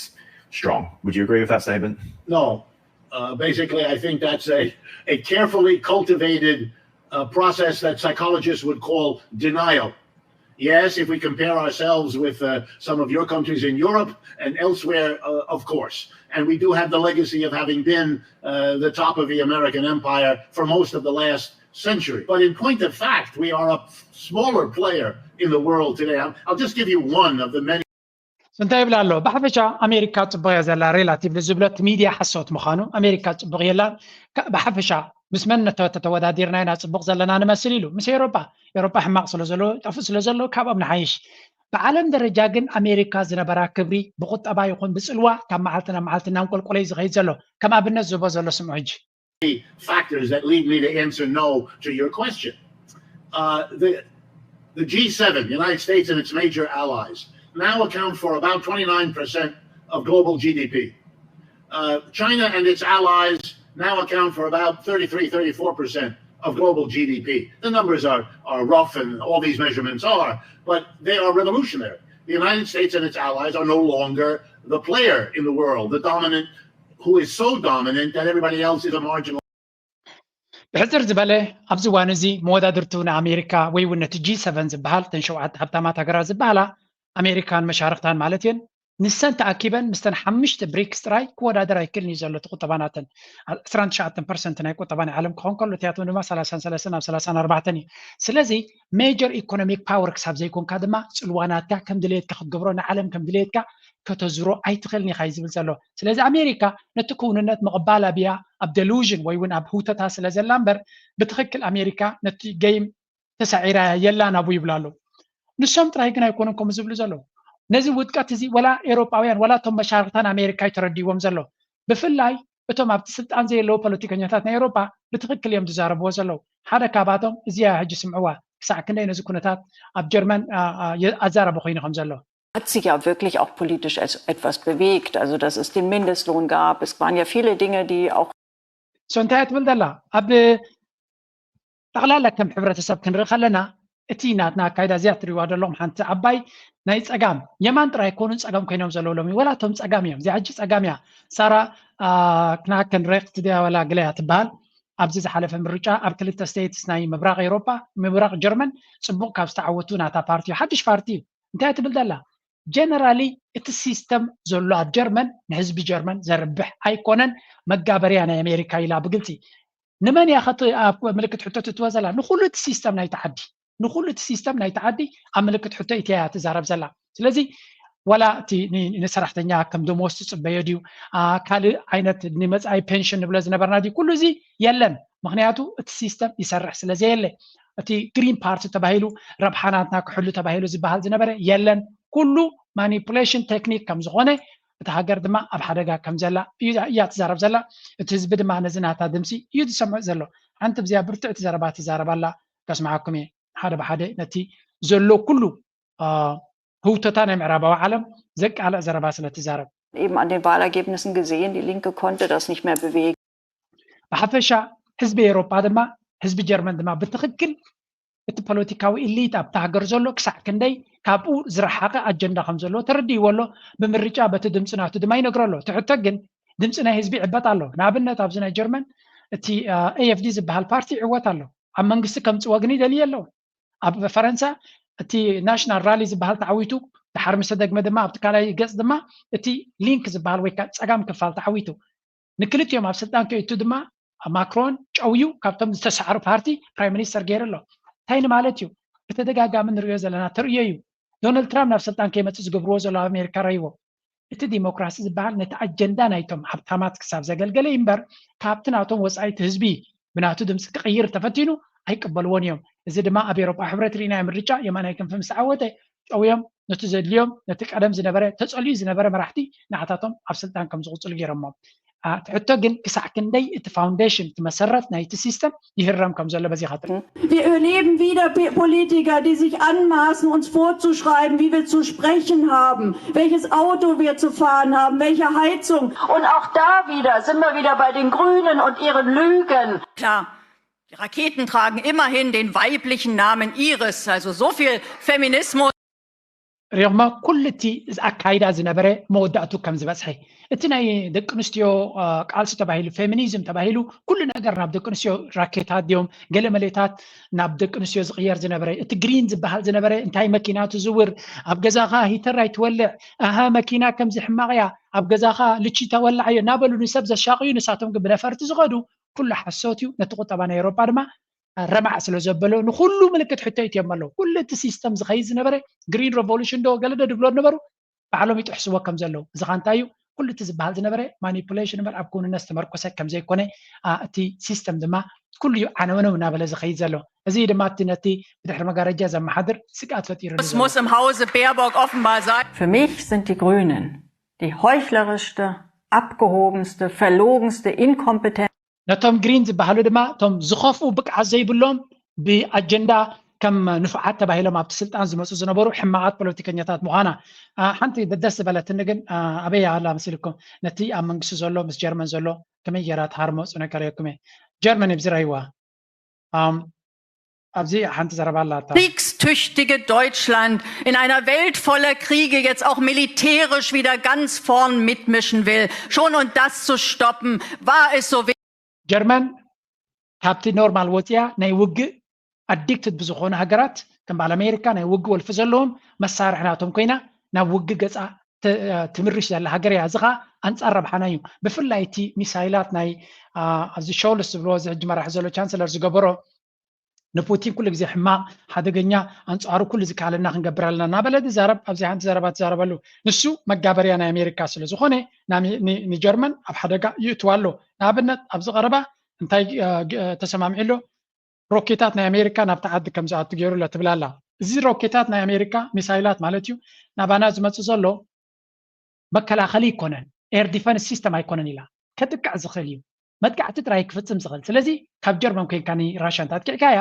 strong. Would you agree with that statement? No. Uh, basically, I think that's a, a carefully cultivated uh, process that psychologists would call denial. Yes, if we compare ourselves with uh, some of your countries in Europe and elsewhere, uh, of course. And we do have the legacy of having been uh, the top of the American empire for most of the last century. But in point of fact, we are a smaller player in the world today. I'll, I'll just give you one of the many. እንታይ ይብል ኣሎ? ብሓፈሻ ኣሜሪካ ፅቡቕ እያ ዘላ relatively ዝብሎ እቲ ሚድያ ሓሶት ምዃኑ። ኣሜሪካ ፅቡቕ የላን። ብሓፈሻ ምስ መን ተወዳዲርና ኢና ፅቡቕ ዘለና ንመስል ኢሉ። ምስ ኤውሮጳ ኤውሮጳ ሕማቕ ስለ ዘሎ ጠፍእ ስለ ዘሎ ካብኦም ንሓይሽ። ብዓለም ደረጃ ግን ኣሜሪካ ዝነበራ ክብሪ ብቁጠባ ይኹን ብፅልዋ ካብ መዓልቲ ናብ መዓልቲ እናንቆልቆለ እዩ ዝኸይድ ዘሎ። ከም ኣብነት ዝህቦ ዘሎ ስምዑ ሕጂ። Factors that lead me to answer no to your question. Uh, the, the G seven, the United States and its major allies, now account for about twenty-nine percent of global G D P. Uh, China and its allies now account for about thirty-three, thirty-four percent of global G D P. The numbers are, are rough and all these measurements are, but they are revolutionary. The United States and its allies are no longer the player in the world, the dominant who is so dominant that everybody else is a marginal. ብሕፅር ዝበለ ኣብዚ እዋን እዚ መወዳድርቱ ንኣሜሪካ ወይ እውን ነቲ ጂ ሰቨን ዝበሃል እተን ሸውዓተ ሃብታማት ሃገራት ዝበሃላ ኣሜሪካን መሻርክታን ማለት እየን። ንሰን ተኣኪበን ምስተን ሓሙሽተ ብሪክስ ጥራይ ክወዳደር ኣይክእልን እዩ ዘሎ እቲ ቁጠባ ናተን። ዕስራን ትሽዓተን ፐርሰንት ናይ ቁጠባ ናይ ዓለም ክኸውን ከሎ እቲኣቶም ድማ ሰላሳን ሰለስተን ኣብ ሰላሳን ኣርባዕተን እዩ። ስለዚ ሜጀር ኢኮኖሚክ ፓወር ክሳብ ዘይኮንካ ድማ ፅልዋ ናትካ ከም ድሌትካ ክትገብሮ ንዓለም ከም ድሌትካ ከተዝሮ ኣይትኽእልን ኢኻ እዩ ዝብል ዘሎ። ስለዚ ኣሜሪካ ነቲ ክውንነት ምቕባል ኣብያ ኣብ ደሉዥን ወይ እውን ኣብ ህውተታ ስለ ዘላ እምበር ብትኽክል ኣሜሪካ ነቲ ገይም ተሳዒራ የላን ኣብኡ ይብሉ ኣለዉ። ንሶም ጥራይ ግን ኣይኮኑን ከምኡ ዝብሉ ዘለዉ። ነዚ ውድቀት እዚ ወላ ኤውሮጳውያን ወላ እቶም መሻርክታን ኣሜሪካ እዩ ተረዲዎም ዘሎ። ብፍላይ እቶም ኣብቲ ስልጣን ዘየለዉ ፖለቲከኛታት ናይ ኤውሮጳ ብትኽክል እዮም ዝዛረብዎ ዘለዉ። ሓደ ካብኣቶም እዚኣ ሕጂ ስምዕዋ ክሳዕ ክንደይ ነዚ ኩነታት ኣብ ጀርመን ኣዛረቢ ኮይኑ ከም ዘሎ። Hat sich ja wirklich auch politisch etwas bewegt. Also dass es den Mindestlohn gab, es waren ja viele Dinge, die auch so እንታይ ትብል ዘላ ኣብ ጠቕላላ ከም ሕብረተሰብ ክንርኢ ከለና እቲ ናትና ኣካይዳ እዚኣ ትሪዋ ዘለኹም ሓንቲ ዓባይ ናይ ፀጋም የማን ጥራይ ኣይኮኑን ፀገም ኮይኖም ዘለዉ ሎሚ ወላ እቶም ፀጋም እዮም። እዚኣ ሕጂ ፀጋም እያ። ሳራ ክናከን ሬክት ድያ ወላ ግለያ ትበሃል ኣብዚ ዝሓለፈ ምርጫ ኣብ ክልተ ስቴትስ ናይ ምብራቕ ኤውሮጳ ምብራቕ ጀርመን ፅቡቕ ካብ ዝተዓወቱ ናታ ፓርቲ እዩ። ሓድሽ ፓርቲ እዩ። እንታይ ትብል ዘላ? ጀነራሊ እቲ ሲስተም ዘሎ ኣብ ጀርመን ንህዝቢ ጀርመን ዘርብሕ ኣይኮነን፣ መጋበርያ ናይ ኣሜሪካ ኢላ ብግልፂ። ንመን እያ ምልክት ሕቶ ትእትወ ዘላ? ንኩሉ እቲ ሲስተም ናይቲ ዓዲ ንኩሉ እቲ ሲስተም ናይቲ ዓዲ ኣብ ምልክት ሕቶ ኢትያ እያ ትዛረብ ዘላ። ስለዚ ወላ እቲ ንሰራሕተኛ ከም ደሞዝ ትፅበዮ ድዩ ካልእ ዓይነት ንመፃኢ ፔንሽን ንብሎ ዝነበርና ድዩ ኩሉ እዚ የለን። ምክንያቱ እቲ ሲስተም ይሰርሕ ስለ ዘየለ እቲ ግሪን ፓርቲ ተባሂሉ ረብሓ ናትና ክሕሉ ተባሂሉ ዝበሃል ዝነበረ የለን። ኩሉ ማኒፑሌሽን ቴክኒክ ከም ዝኾነ እታ ሃገር ድማ ኣብ ሓደጋ ከም ዘላ እዩ እያ ትዛረብ ዘላ። እቲ ህዝቢ ድማ ነዚ ናታ ድምፂ እዩ ዝሰምዕ ዘሎ። ሓንቲ ብዚኣ ብርትዕቲ ዘረባ ትዛረብ ኣላ፣ ከስምዓኩም እየ። ሓደ ብሓደ ነቲ ዘሎ ኩሉ ህውተታ ናይ ምዕራባዊ ዓለም ዘቃልዕ ዘረባ ስለ ትዛረብ። Eben an den Wahlergebnissen gesehen, die Linke konnte das nicht mehr bewegen. ብሓፈሻ ህዝቢ ኤውሮጳ ድማ ህዝቢ ጀርመን ድማ ብትኽክል እቲ ፖለቲካዊ ኢሊት ኣብቲ ሃገር ዘሎ ክሳዕ ክንደይ ካብኡ ዝረሓቐ ኣጀንዳ ከም ዘለዎ ተረዲእዎ ኣሎ። ብምርጫ በቲ ድምፂ ናቱ ድማ ይነግሮ ኣሎ። እቲ ሕቶ ግን ድምፂ ናይ ህዝቢ ይዕበጥ ኣሎ። ንኣብነት ኣብዚ ናይ ጀርመን እቲ ኤኤፍዲ ዝበሃል ፓርቲ ይዕወት ኣሎ። ኣብ መንግስቲ ከምፅዎ ግን ይደልዩ ኣለዉ። ኣብ ፈረንሳ እቲ ናሽናል ራሊ ዝበሃል ተዓዊቱ፣ ድሓር ምስ ተደግመ ድማ ኣብቲ ካልኣይ ገፅ ድማ እቲ ሊንክ ዝበሃል ወይ ከዓ ፀጋም ክፋል ተዓዊቱ። ንክልቲኦም ኣብ ስልጣን ከእቱ ድማ ማክሮን ጨውዩ ካብቶም ዝተሰዓሩ ፓርቲ ፕራይም ሚኒስተር ገይሩ ኣሎ። እንታይ ንማለት እዩ? ብተደጋጋሚ ንሪኦ ዘለና ተርእዮ እዩ። ዶናልድ ትራምፕ ናብ ስልጣን ከይመፅእ ዝገብርዎ ዘሎ ኣብ ኣሜሪካ ረይዎ። እቲ ዲሞክራሲ ዝበሃል ነቲ ኣጀንዳ ናይቶም ሃብታማት ክሳብ ዘገልገለ እዩ እምበር ካብቲ ናቶም ወፃኢ እቲ ህዝቢ ብናቱ ድምፂ ክቕይር ተፈቲኑ ኣይቅበልዎን እዮም። እዚ ድማ ኣብ ኤውሮጳ ሕብረት ርኢናዮ ምርጫ የማናይ ክንፊ ምስ ዓወተ ጨውዮም ነቲ ዘድልዮም ነቲ ቀደም ዝነበረ ተፀልዩ ዝነበረ መራሕቲ ንዓታቶም ኣብ ስልጣን ከም ዝቕፅሉ ገይሮሞ። እቲ ሕቶ ግን ክሳዕ ክንደይ እቲ ፋውንዴሽን እቲ መሰረት ናይቲ ሲስተም ይህረም ከም ዘሎ በዚኻ ትርኢ። Wir erleben wieder Pe- Politiker, die sich anmaßen, uns vorzuschreiben, wie wir zu sprechen haben, welches Auto wir zu fahren haben, welche Heizung. Und auch da wieder sind wir wieder bei den Grünen und ihren Lügen. Klar, die Raketen tragen immerhin den weiblichen Namen Iris, also so viel Feminismus. ሪኹማ ኩሉ እቲ ኣካይዳ ዝነበረ መወዳእቱ ከም ዝበፅሐ እቲ ናይ ደቂ ኣንስትዮ ቃልሲ ተባሂሉ ፌሚኒዝም ተባሂሉ ኩሉ ነገር ናብ ደቂ ኣንስትዮ ራኬታት ድዮም ገለ መሌታት ናብ ደቂ ኣንስትዮ ዝቕየር ዝነበረ እቲ ግሪን ዝበሃል ዝነበረ እንታይ መኪና ትዝውር ኣብ ገዛኻ ሂተር ኣይትወልዕ ኣሃ መኪና ከምዚ ሕማቕ እያ ኣብ ገዛኻ ልቺ ተወልዓዮ እናበሉ ንሰብ ዘሻቕዩ ንሳቶም ግን ብነፈርቲ ዝኸዱ ኩሉ ሓሶት እዩ ነቲ ቁጠባ ናይ ኤውሮጳ ድማ ረማዕ ስለ ዘበሎ ንኩሉ ምልክት ሕቶ ይትዮም ኣለዉ ኩሉ እቲ ሲስተም ዝኸይድ ዝነበረ ግሪን ሬቮሉሽን ዶ ገለ ዶ ድብሎ ነበሩ ባዕሎም ይጥሕስዎ ከም ዘለዉ እዚ ካ እንታይ እዩ ኩሉ እቲ ዝበሃል ዝነበረ ማኒፑሌሽን እምበር ኣብ ክውንነት ዝተመርኮሰ ከም ዘይኮነ እቲ ሲስተም ድማ ኩሉ እዩ ዓነውነው እናበለ ዝኸይድ ዘሎ እዚ ድማ እቲ ነቲ ብድሕሪ መጋረጃ ዘመሓድር ስግኣት ፈጢሩ Es muss im Hause Baerbock offenbar sein. Für mich sind die Grünen die heuchlerischste, abgehobenste, verlogenste, inkompetente. ነቶም ግሪን ዝበሃሉ ድማ እቶም ዝኸፍኡ ብቅዓት ዘይብሎም ብኣጀንዳ ከም ንፉዓት ተባሂሎም ኣብቲ ስልጣን ዝመፁ ዝነበሩ ሕማቓት ፖለቲከኛታት ምዃና ሓንቲ ደስ ዝበለትኒ ግን ኣበይ ኣላ መሲልኩም ነቲ ኣብ መንግስቲ ዘሎ ምስ ጀርመን ዘሎ ከመይ ገይራ ትሃርሞ ፅነ ከርእየኩም እየ ጀርመን ይብዝራይዋ ኣብዚ ሓንቲ ዘረባ ኣላታ kriegstüchtige Deutschland in einer Welt voller Kriege jetzt auch militärisch wieder ganz vorn mitmischen will. Schon und das zu stoppen, war es so wichtig. ጀርመን ካብቲ ኖርማል ወፅያ ናይ ውግእ ኣዲክትድ ብዝኾኑ ሃገራት ከም በዓል ኣሜሪካ ናይ ውግእ ወልፊ ዘለዎም መሳርሒ ናቶም ኮይና ናብ ውግእ ገፃ ትምርሽ ዘላ ሃገር እያ እዚ ከዓ ኣንፃር ረብሓና እዩ ብፍላይ እቲ ሚሳይላት ናይ ኣብዚ ሾልስ ዝብልዎ እዚ ሕጂ መራሒ ዘሎ ቻንስለር ዝገበሮ ንፑቲን ኩሉ ግዜ ሕማቕ ሓደገኛ ኣንፃሩ ኩሉ ዝከኣለና ክንገብር ኣለና እናበለ ዝዛረብ ኣብዚ ሓንቲ ዘረባ ትዛረበሉ ንሱ መጋበርያ ናይ ኣሜሪካ ስለ ዝኾነ ንጀርመን ኣብ ሓደጋ ይእትዋ ኣሎ ንኣብነት ኣብዚ ቀረባ እንታይ ተሰማሚዑ ኣሎ ሮኬታት ናይ ኣሜሪካ ናብቲ ዓዲ ከም ዝኣቱ ገይሩ ኣሎ ትብል ኣላ እዚ ሮኬታት ናይ ኣሜሪካ ሚሳይላት ማለት እዩ ናባና ዝመፅእ ዘሎ መከላኸሊ ይኮነን ኤር ዲፈንስ ሲስተም ኣይኮነን ኢላ ከጥቅዕ ዝኽእል እዩ መጥቃዕቲ ጥራይ ክፍፅም ዝኽእል ስለዚ ካብ ጀርመን ኮይንካ ንራሻ እንታትኪዕካያ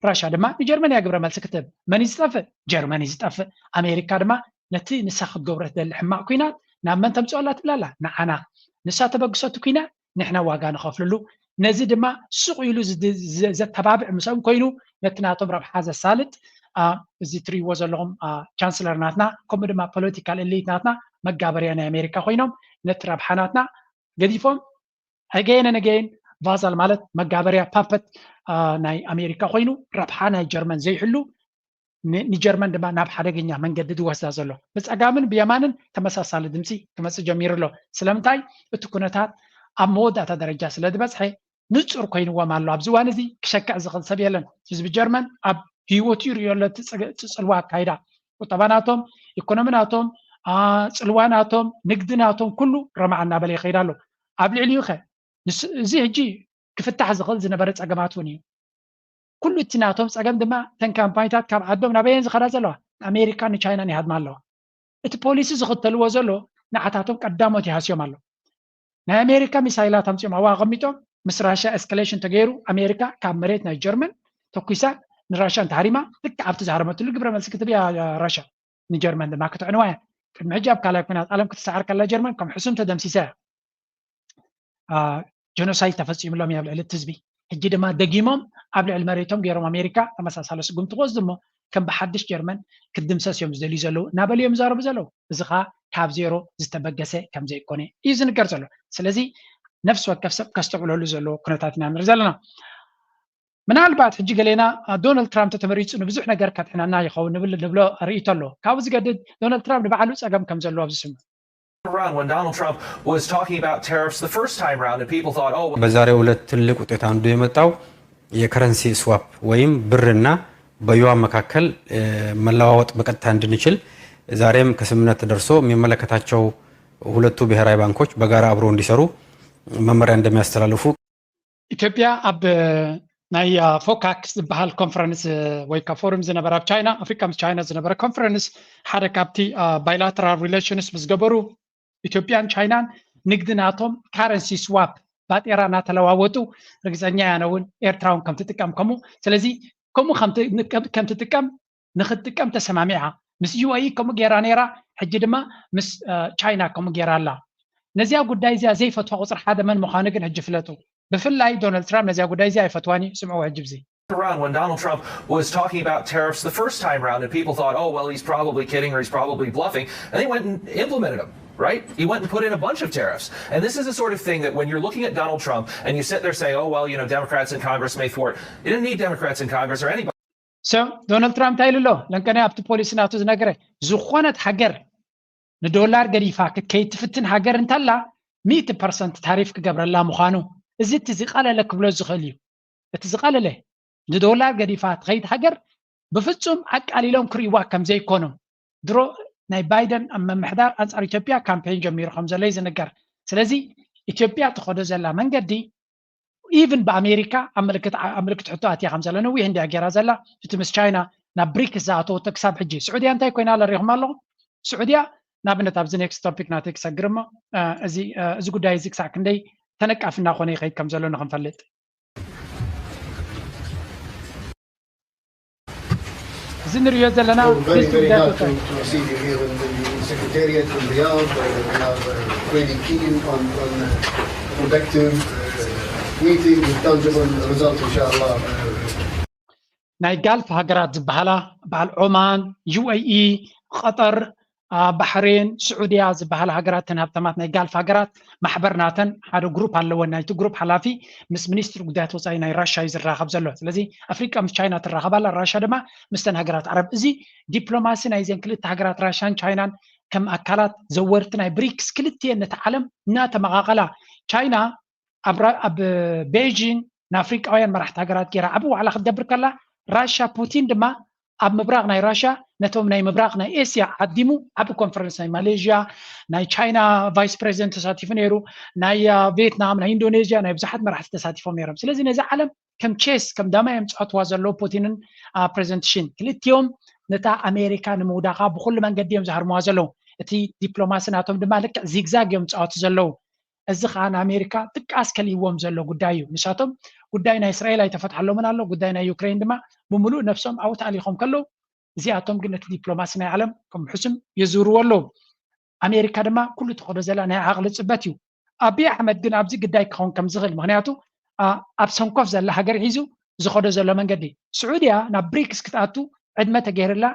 ራሻ ድማ ንጀርመን እያ ግብረ መልሲ ክትህብ መን እዩ ዝጠፍእ ጀርመን እዩ ዝጠፍእ ኣሜሪካ ድማ ነቲ ንሳ ክትገብሮ ትደሊ ሕማቕ ኩናት ናብ መን ተምፅኦ ኣላ ትብላ ኣላ ንዓና ንሳ ተበግሶ እቲ ኩናት ንሕና ዋጋ ንኸፍልሉ ነዚ ድማ ሱቕ ኢሉ ዘተባብዕ ምስኦም ኮይኑ ነቲ ናቶም ረብሓ ዘሳልጥ እዚ ትሪእዎ ዘለኹም ቻንስለር ናትና ከምኡ ድማ ፖለቲካል ኤሊት ናትና መጋበርያ ናይ ኣሜሪካ ኮይኖም ነቲ ረብሓ ናትና ገዲፎም ኣገየነ ነገየን ቫዛል ማለት መጋበርያ ፓፐት ናይ ኣሜሪካ ኮይኑ ረብሓ ናይ ጀርመን ዘይሕሉ ንጀርመን ድማ ናብ ሓደገኛ መንገዲ ዝወስዳ ዘሎ ብፀጋምን ብየማንን ተመሳሳሊ ድምፂ ክመፅእ ጀሚሩ ኣሎ ስለምንታይ እቲ ኩነታት ኣብ መወዳእታ ደረጃ ስለ ዝበፅሐ ንፁር ኮይንዎም ኣሎ ኣብዚ ዋን እዚ ክሸክዕ ዝኽእል ሰብ የለን ህዝቢ ጀርመን ኣብ ህይወቱ ይርእዮ ኣሎ ፅፅልዋ ኣካይዳ ቁጠባ ናቶም ኢኮኖሚ ናቶም ፅልዋ ናቶም ንግዲ ናቶም ኩሉ ረማዕ እናበለ ይኸይድ ኣሎ ኣብ ልዕሊኡ ኸ እዚ ሕጂ ክፍታሕ ዝኽእል ዝነበረ ፀገማት እውን እዩ ኩሉ እቲ ናቶም ፀገም ድማ ተን ካምፓኒታት ካብ ዓዶም ናበየን ዝኸዳ ዘለዋ ኣሜሪካን ንቻይናን ይሃድማ ኣለዋ እቲ ፖሊሲ ዝኽተልዎ ዘሎ ንዓታቶም ቀዳሞት ይሃስዮም ኣሎ። ናይ ኣሜሪካ ሚሳይላት ኣምፂኦም ኣብኡ ኣቐሚጦም ምስ ራሽያ ኤስካሌሽን ተገይሩ ኣሜሪካ ካብ መሬት ናይ ጀርመን ተኩሳ ንራሽያ እንተሃሪማ ልክዕ ኣብቲ ዝሃረመትሉ ግብረ መልሲ ክትብ እያ ራሽያ። ንጀርመን ድማ ክትዕንዋ እያ። ቅድሚ ሕጂ ኣብ ካልኣይ ኩናት ዓለም ክትሰዓር ከላ ጀርመን ከም ሕሱም ተደምሲሳ እያ። ጀኖሳይድ ተፈፂሙሎም እዩ ኣብ ልዕሊ እቲ ህዝቢ። ሕጂ ድማ ደጊሞም ኣብ ልዕሊ መሬቶም ገይሮም ኣሜሪካ ተመሳሳሊ ስጉምቲ ክወስዱ እሞ ከም ብሓድሽ ጀርመን ክትድምሰስ እዮም ዝደልዩ ዘለዉ እናበሉ እዮም ይዛረቡ ዘለዉ። እዚ ከዓ ካብ ዜሮ ዝተበገሰ ከም ዘይኮነ እዩ ዝንገር ዘሎ። ስለዚ ነፍሲ ወከፍ ሰብ ከስተውዕለሉ ዘለዎ ኩነታት ኢና ንርኢ ዘለና። ምናልባት ሕጂ ገሌና ዶናልድ ትራምፕ ተተመሪፁ ንብዙሕ ነገር ከድሕነና ይኸውን ንብል ንብሎ ርእይቶ ኣሎ። ካብኡ ዝገድድ ዶናልድ ትራምፕ ንባዕሉ ፀገም ከም ዘለዎ ኣብዚ ስምዑ። When Donald Trump was talking about tariffs the first time around, and people thought, oh, well, በዛሬው ዕለት ትልቅ ውጤት አንዱ የመጣው የከረንሲ ስዋፕ ወይም ብርና በዩዋን መካከል መለዋወጥ በቀጥታ እንድንችል ዛሬም ከስምምነት ተደርሶ የሚመለከታቸው ሁለቱ ብሔራዊ ባንኮች በጋራ አብሮ እንዲሰሩ መመሪያ እንደሚያስተላልፉ ኢትዮጵያ ኣብ ናይ ፎካክ ዝበሃል ኮንፈረንስ ወይ ካ ፎርም ዝነበረ ኣብ ቻይና ኣፍሪካ ምስ ቻይና ዝነበረ ኮንፈረንስ ሓደ ካብቲ ባይላተራል ሪሌሽንስ ምስ ገበሩ ኢትዮጵያን ቻይናን ንግዲ ናቶም ካረንሲ ስዋፕ ባጤራ እናተለዋወጡ ርግፀኛ ያነ እውን ኤርትራ እውን ከምትጥቀም ከምኡ ስለዚ ከምኡ ከምትጥቀም ንክትጥቀም ተሰማሚዓ ምስ ዩኤኢ ከምኡ ገይራ ነይራ ሕጂ ድማ ምስ ቻይና ከምኡ ገይራ ኣላ ነዚኣ ጉዳይ እዚኣ ዘይፈትዋ ቁፅሪ ሓደ መን ምዃኑ ግን ሕጂ ፍለጡ ብፍላይ ዶናልድ ትራምፕ ነዚኣ ጉዳይ እዚኣ ኣይፈትዋን እዩ ስምዕዎ ሕጂ ብዚ Around when Donald Trump was talking about tariffs the first time around, and people thought, oh, well, he's probably kidding or he's probably bluffing, and he went and implemented them. Right? He went and put in a bunch of tariffs. And this is the sort of thing that when you're looking at Donald Trump and you sit there saying, oh, well, you know, Democrats in Congress may thwart, you didn't need Democrats in Congress or anybody. So, ዶናልድ ትራምፕ እንታይ ኢሉ ኣሎ? ለንቀነ ኣብቲ ፖሊሲ ናቱ ዝነገረ ዝኾነት ሃገር ንዶላር ገዲፋ ክትከይድ ትፍትን ሃገር እንተላ ሚእቲ ፐርሰንት ታሪፍ ክገብረላ ምዃኑ እዚ እቲ ዝቐለለ ክብሎ ዝኽእል እዩ። እቲ ዝቐለለ ንዶላር ገዲፋ ትኸይድ ሃገር ብፍጹም ኣቃሊሎም ክርእይዋ ከም ዘይኮኑ ድሮ ናይ ባይደን ኣብ ምምሕዳር ኣንጻር ኢትዮጵያ ካምፔን ጀሚሩ ከም ዘሎ እዩ ዝንገር። ስለዚ ኢትዮጵያ ትኸዶ ዘላ መንገዲ ኢቭን ብኣሜሪካ ኣብ ምልክት ሕቶ ኣትያ ከም ዘለ ነዊሕ እንዲያ ገይራ ዘላ እቲ ምስ ቻይና ናብ ብሪክስ ዝኣተወቶ ክሳብ ሕጂ ስዑድያ እንታይ ኮይና ኣለ ሪኹም ኣለኹም ስዑድያ ንኣብነት ኣብዚ ኔክስት ቶፒክ ናተይ ክሰግር እሞ እዚ ጉዳይ እዚ ክሳዕ ክንደይ ተነቃፊ እናኾነ ይኸይድ ከም ዘሎ ንክንፈልጥ እዚ ንሪኦ ዘለና Very, very glad to, to receive you here in the Secretariat in Riyadh. Uh, we are uh, really keen on, on uh, productive uh, meeting with tangible results, inshallah. ናይ ጋልፍ ሃገራት ዝበሃላ በዓል ዖማን፣ ዩኤኢ፣ ቀጠር፣ ባሕሬን፣ ስዑድያ ዝበሃላ ሃገራት ተን ሃብታማት ናይ ጋልፍ ሃገራት ማሕበር ናተን ሓደ ግሩፕ ኣለወን ናይቲ ግሩፕ ሓላፊ ምስ ሚኒስትሪ ጉዳያት ወፃኢ ናይ ራሻ እዩ ዝራኸብ ዘሎ ስለዚ ኣፍሪቃ ምስ ቻይና ትራኸብ ኣላ ራሻ ድማ ምስተን ሃገራት ዓረብ እዚ ዲፕሎማሲ ናይዘን ክልተ ሃገራት ራሻን ቻይናን ከም ኣካላት ዘወርቲ ናይ ብሪክስ ክልትኤን ነቲ ዓለም እናተመቓቐላ ቻይና ኣብ ቤጂንግ ንኣፍሪቃውያን መራሕቲ ሃገራት ገይራ ዓቢ ዋዕላ ክትገብር ከላ ራሻ ፑቲን ድማ ኣብ ምብራቕ ናይ ራሽያ ነቶም ናይ ምብራቕ ናይ ኤስያ ዓዲሙ ዓቢ ኮንፈረንስ ናይ ማሌዥያ ናይ ቻይና ቫይስ ፕሬዚደንት ተሳቲፉ ነይሩ ናይ ቬትናም ናይ ኢንዶኔዥያ ናይ ብዙሓት መራሕቲ ተሳቲፎም ነይሮም ስለዚ ነዚ ዓለም ከም ቼስ ከም ዳማ እዮም ዝፃወትዋ ዘለዉ ፑቲንን ፕሬዚደንት ሺን ክልቲኦም ነታ ኣሜሪካ ንምውዳቓ ብኩሉ መንገዲ እዮም ዝሃርምዋ ዘለዉ እቲ ዲፕሎማሲ ናቶም ድማ ልክዕ ዚግዛግ እዮም ዝፃወቱ ዘለዉ እዚ ከዓ ንኣሜሪካ ድቃስ ከልይዎም ዘሎ ጉዳይ እዩ። ንሳቶም ጉዳይ ናይ እስራኤል ኣይተፈትሓሎምን ኣሎ፣ ጉዳይ ናይ ዩክሬን ድማ ብምሉእ ነብሶም ኣብኡ ተኣሊኾም ከለዉ እዚኣቶም ግን ነቲ ዲፕሎማሲ ናይ ዓለም ከም ሕሱም የዝውርዎ ኣለዉ። ኣሜሪካ ድማ ኩሉ ትኸዶ ዘላ ናይ ዓቕሊ ፅበት እዩ። ኣብይ ኣሕመድ ግን ኣብዚ ግዳይ ክኸውን ከም ዝኽእል ምክንያቱ ኣብ ሰንኮፍ ዘላ ሃገር ሒዙ ዝኸዶ ዘሎ መንገዲ ስዑድያ ናብ ብሪክስ ክትኣቱ ዕድመ ተገይርላ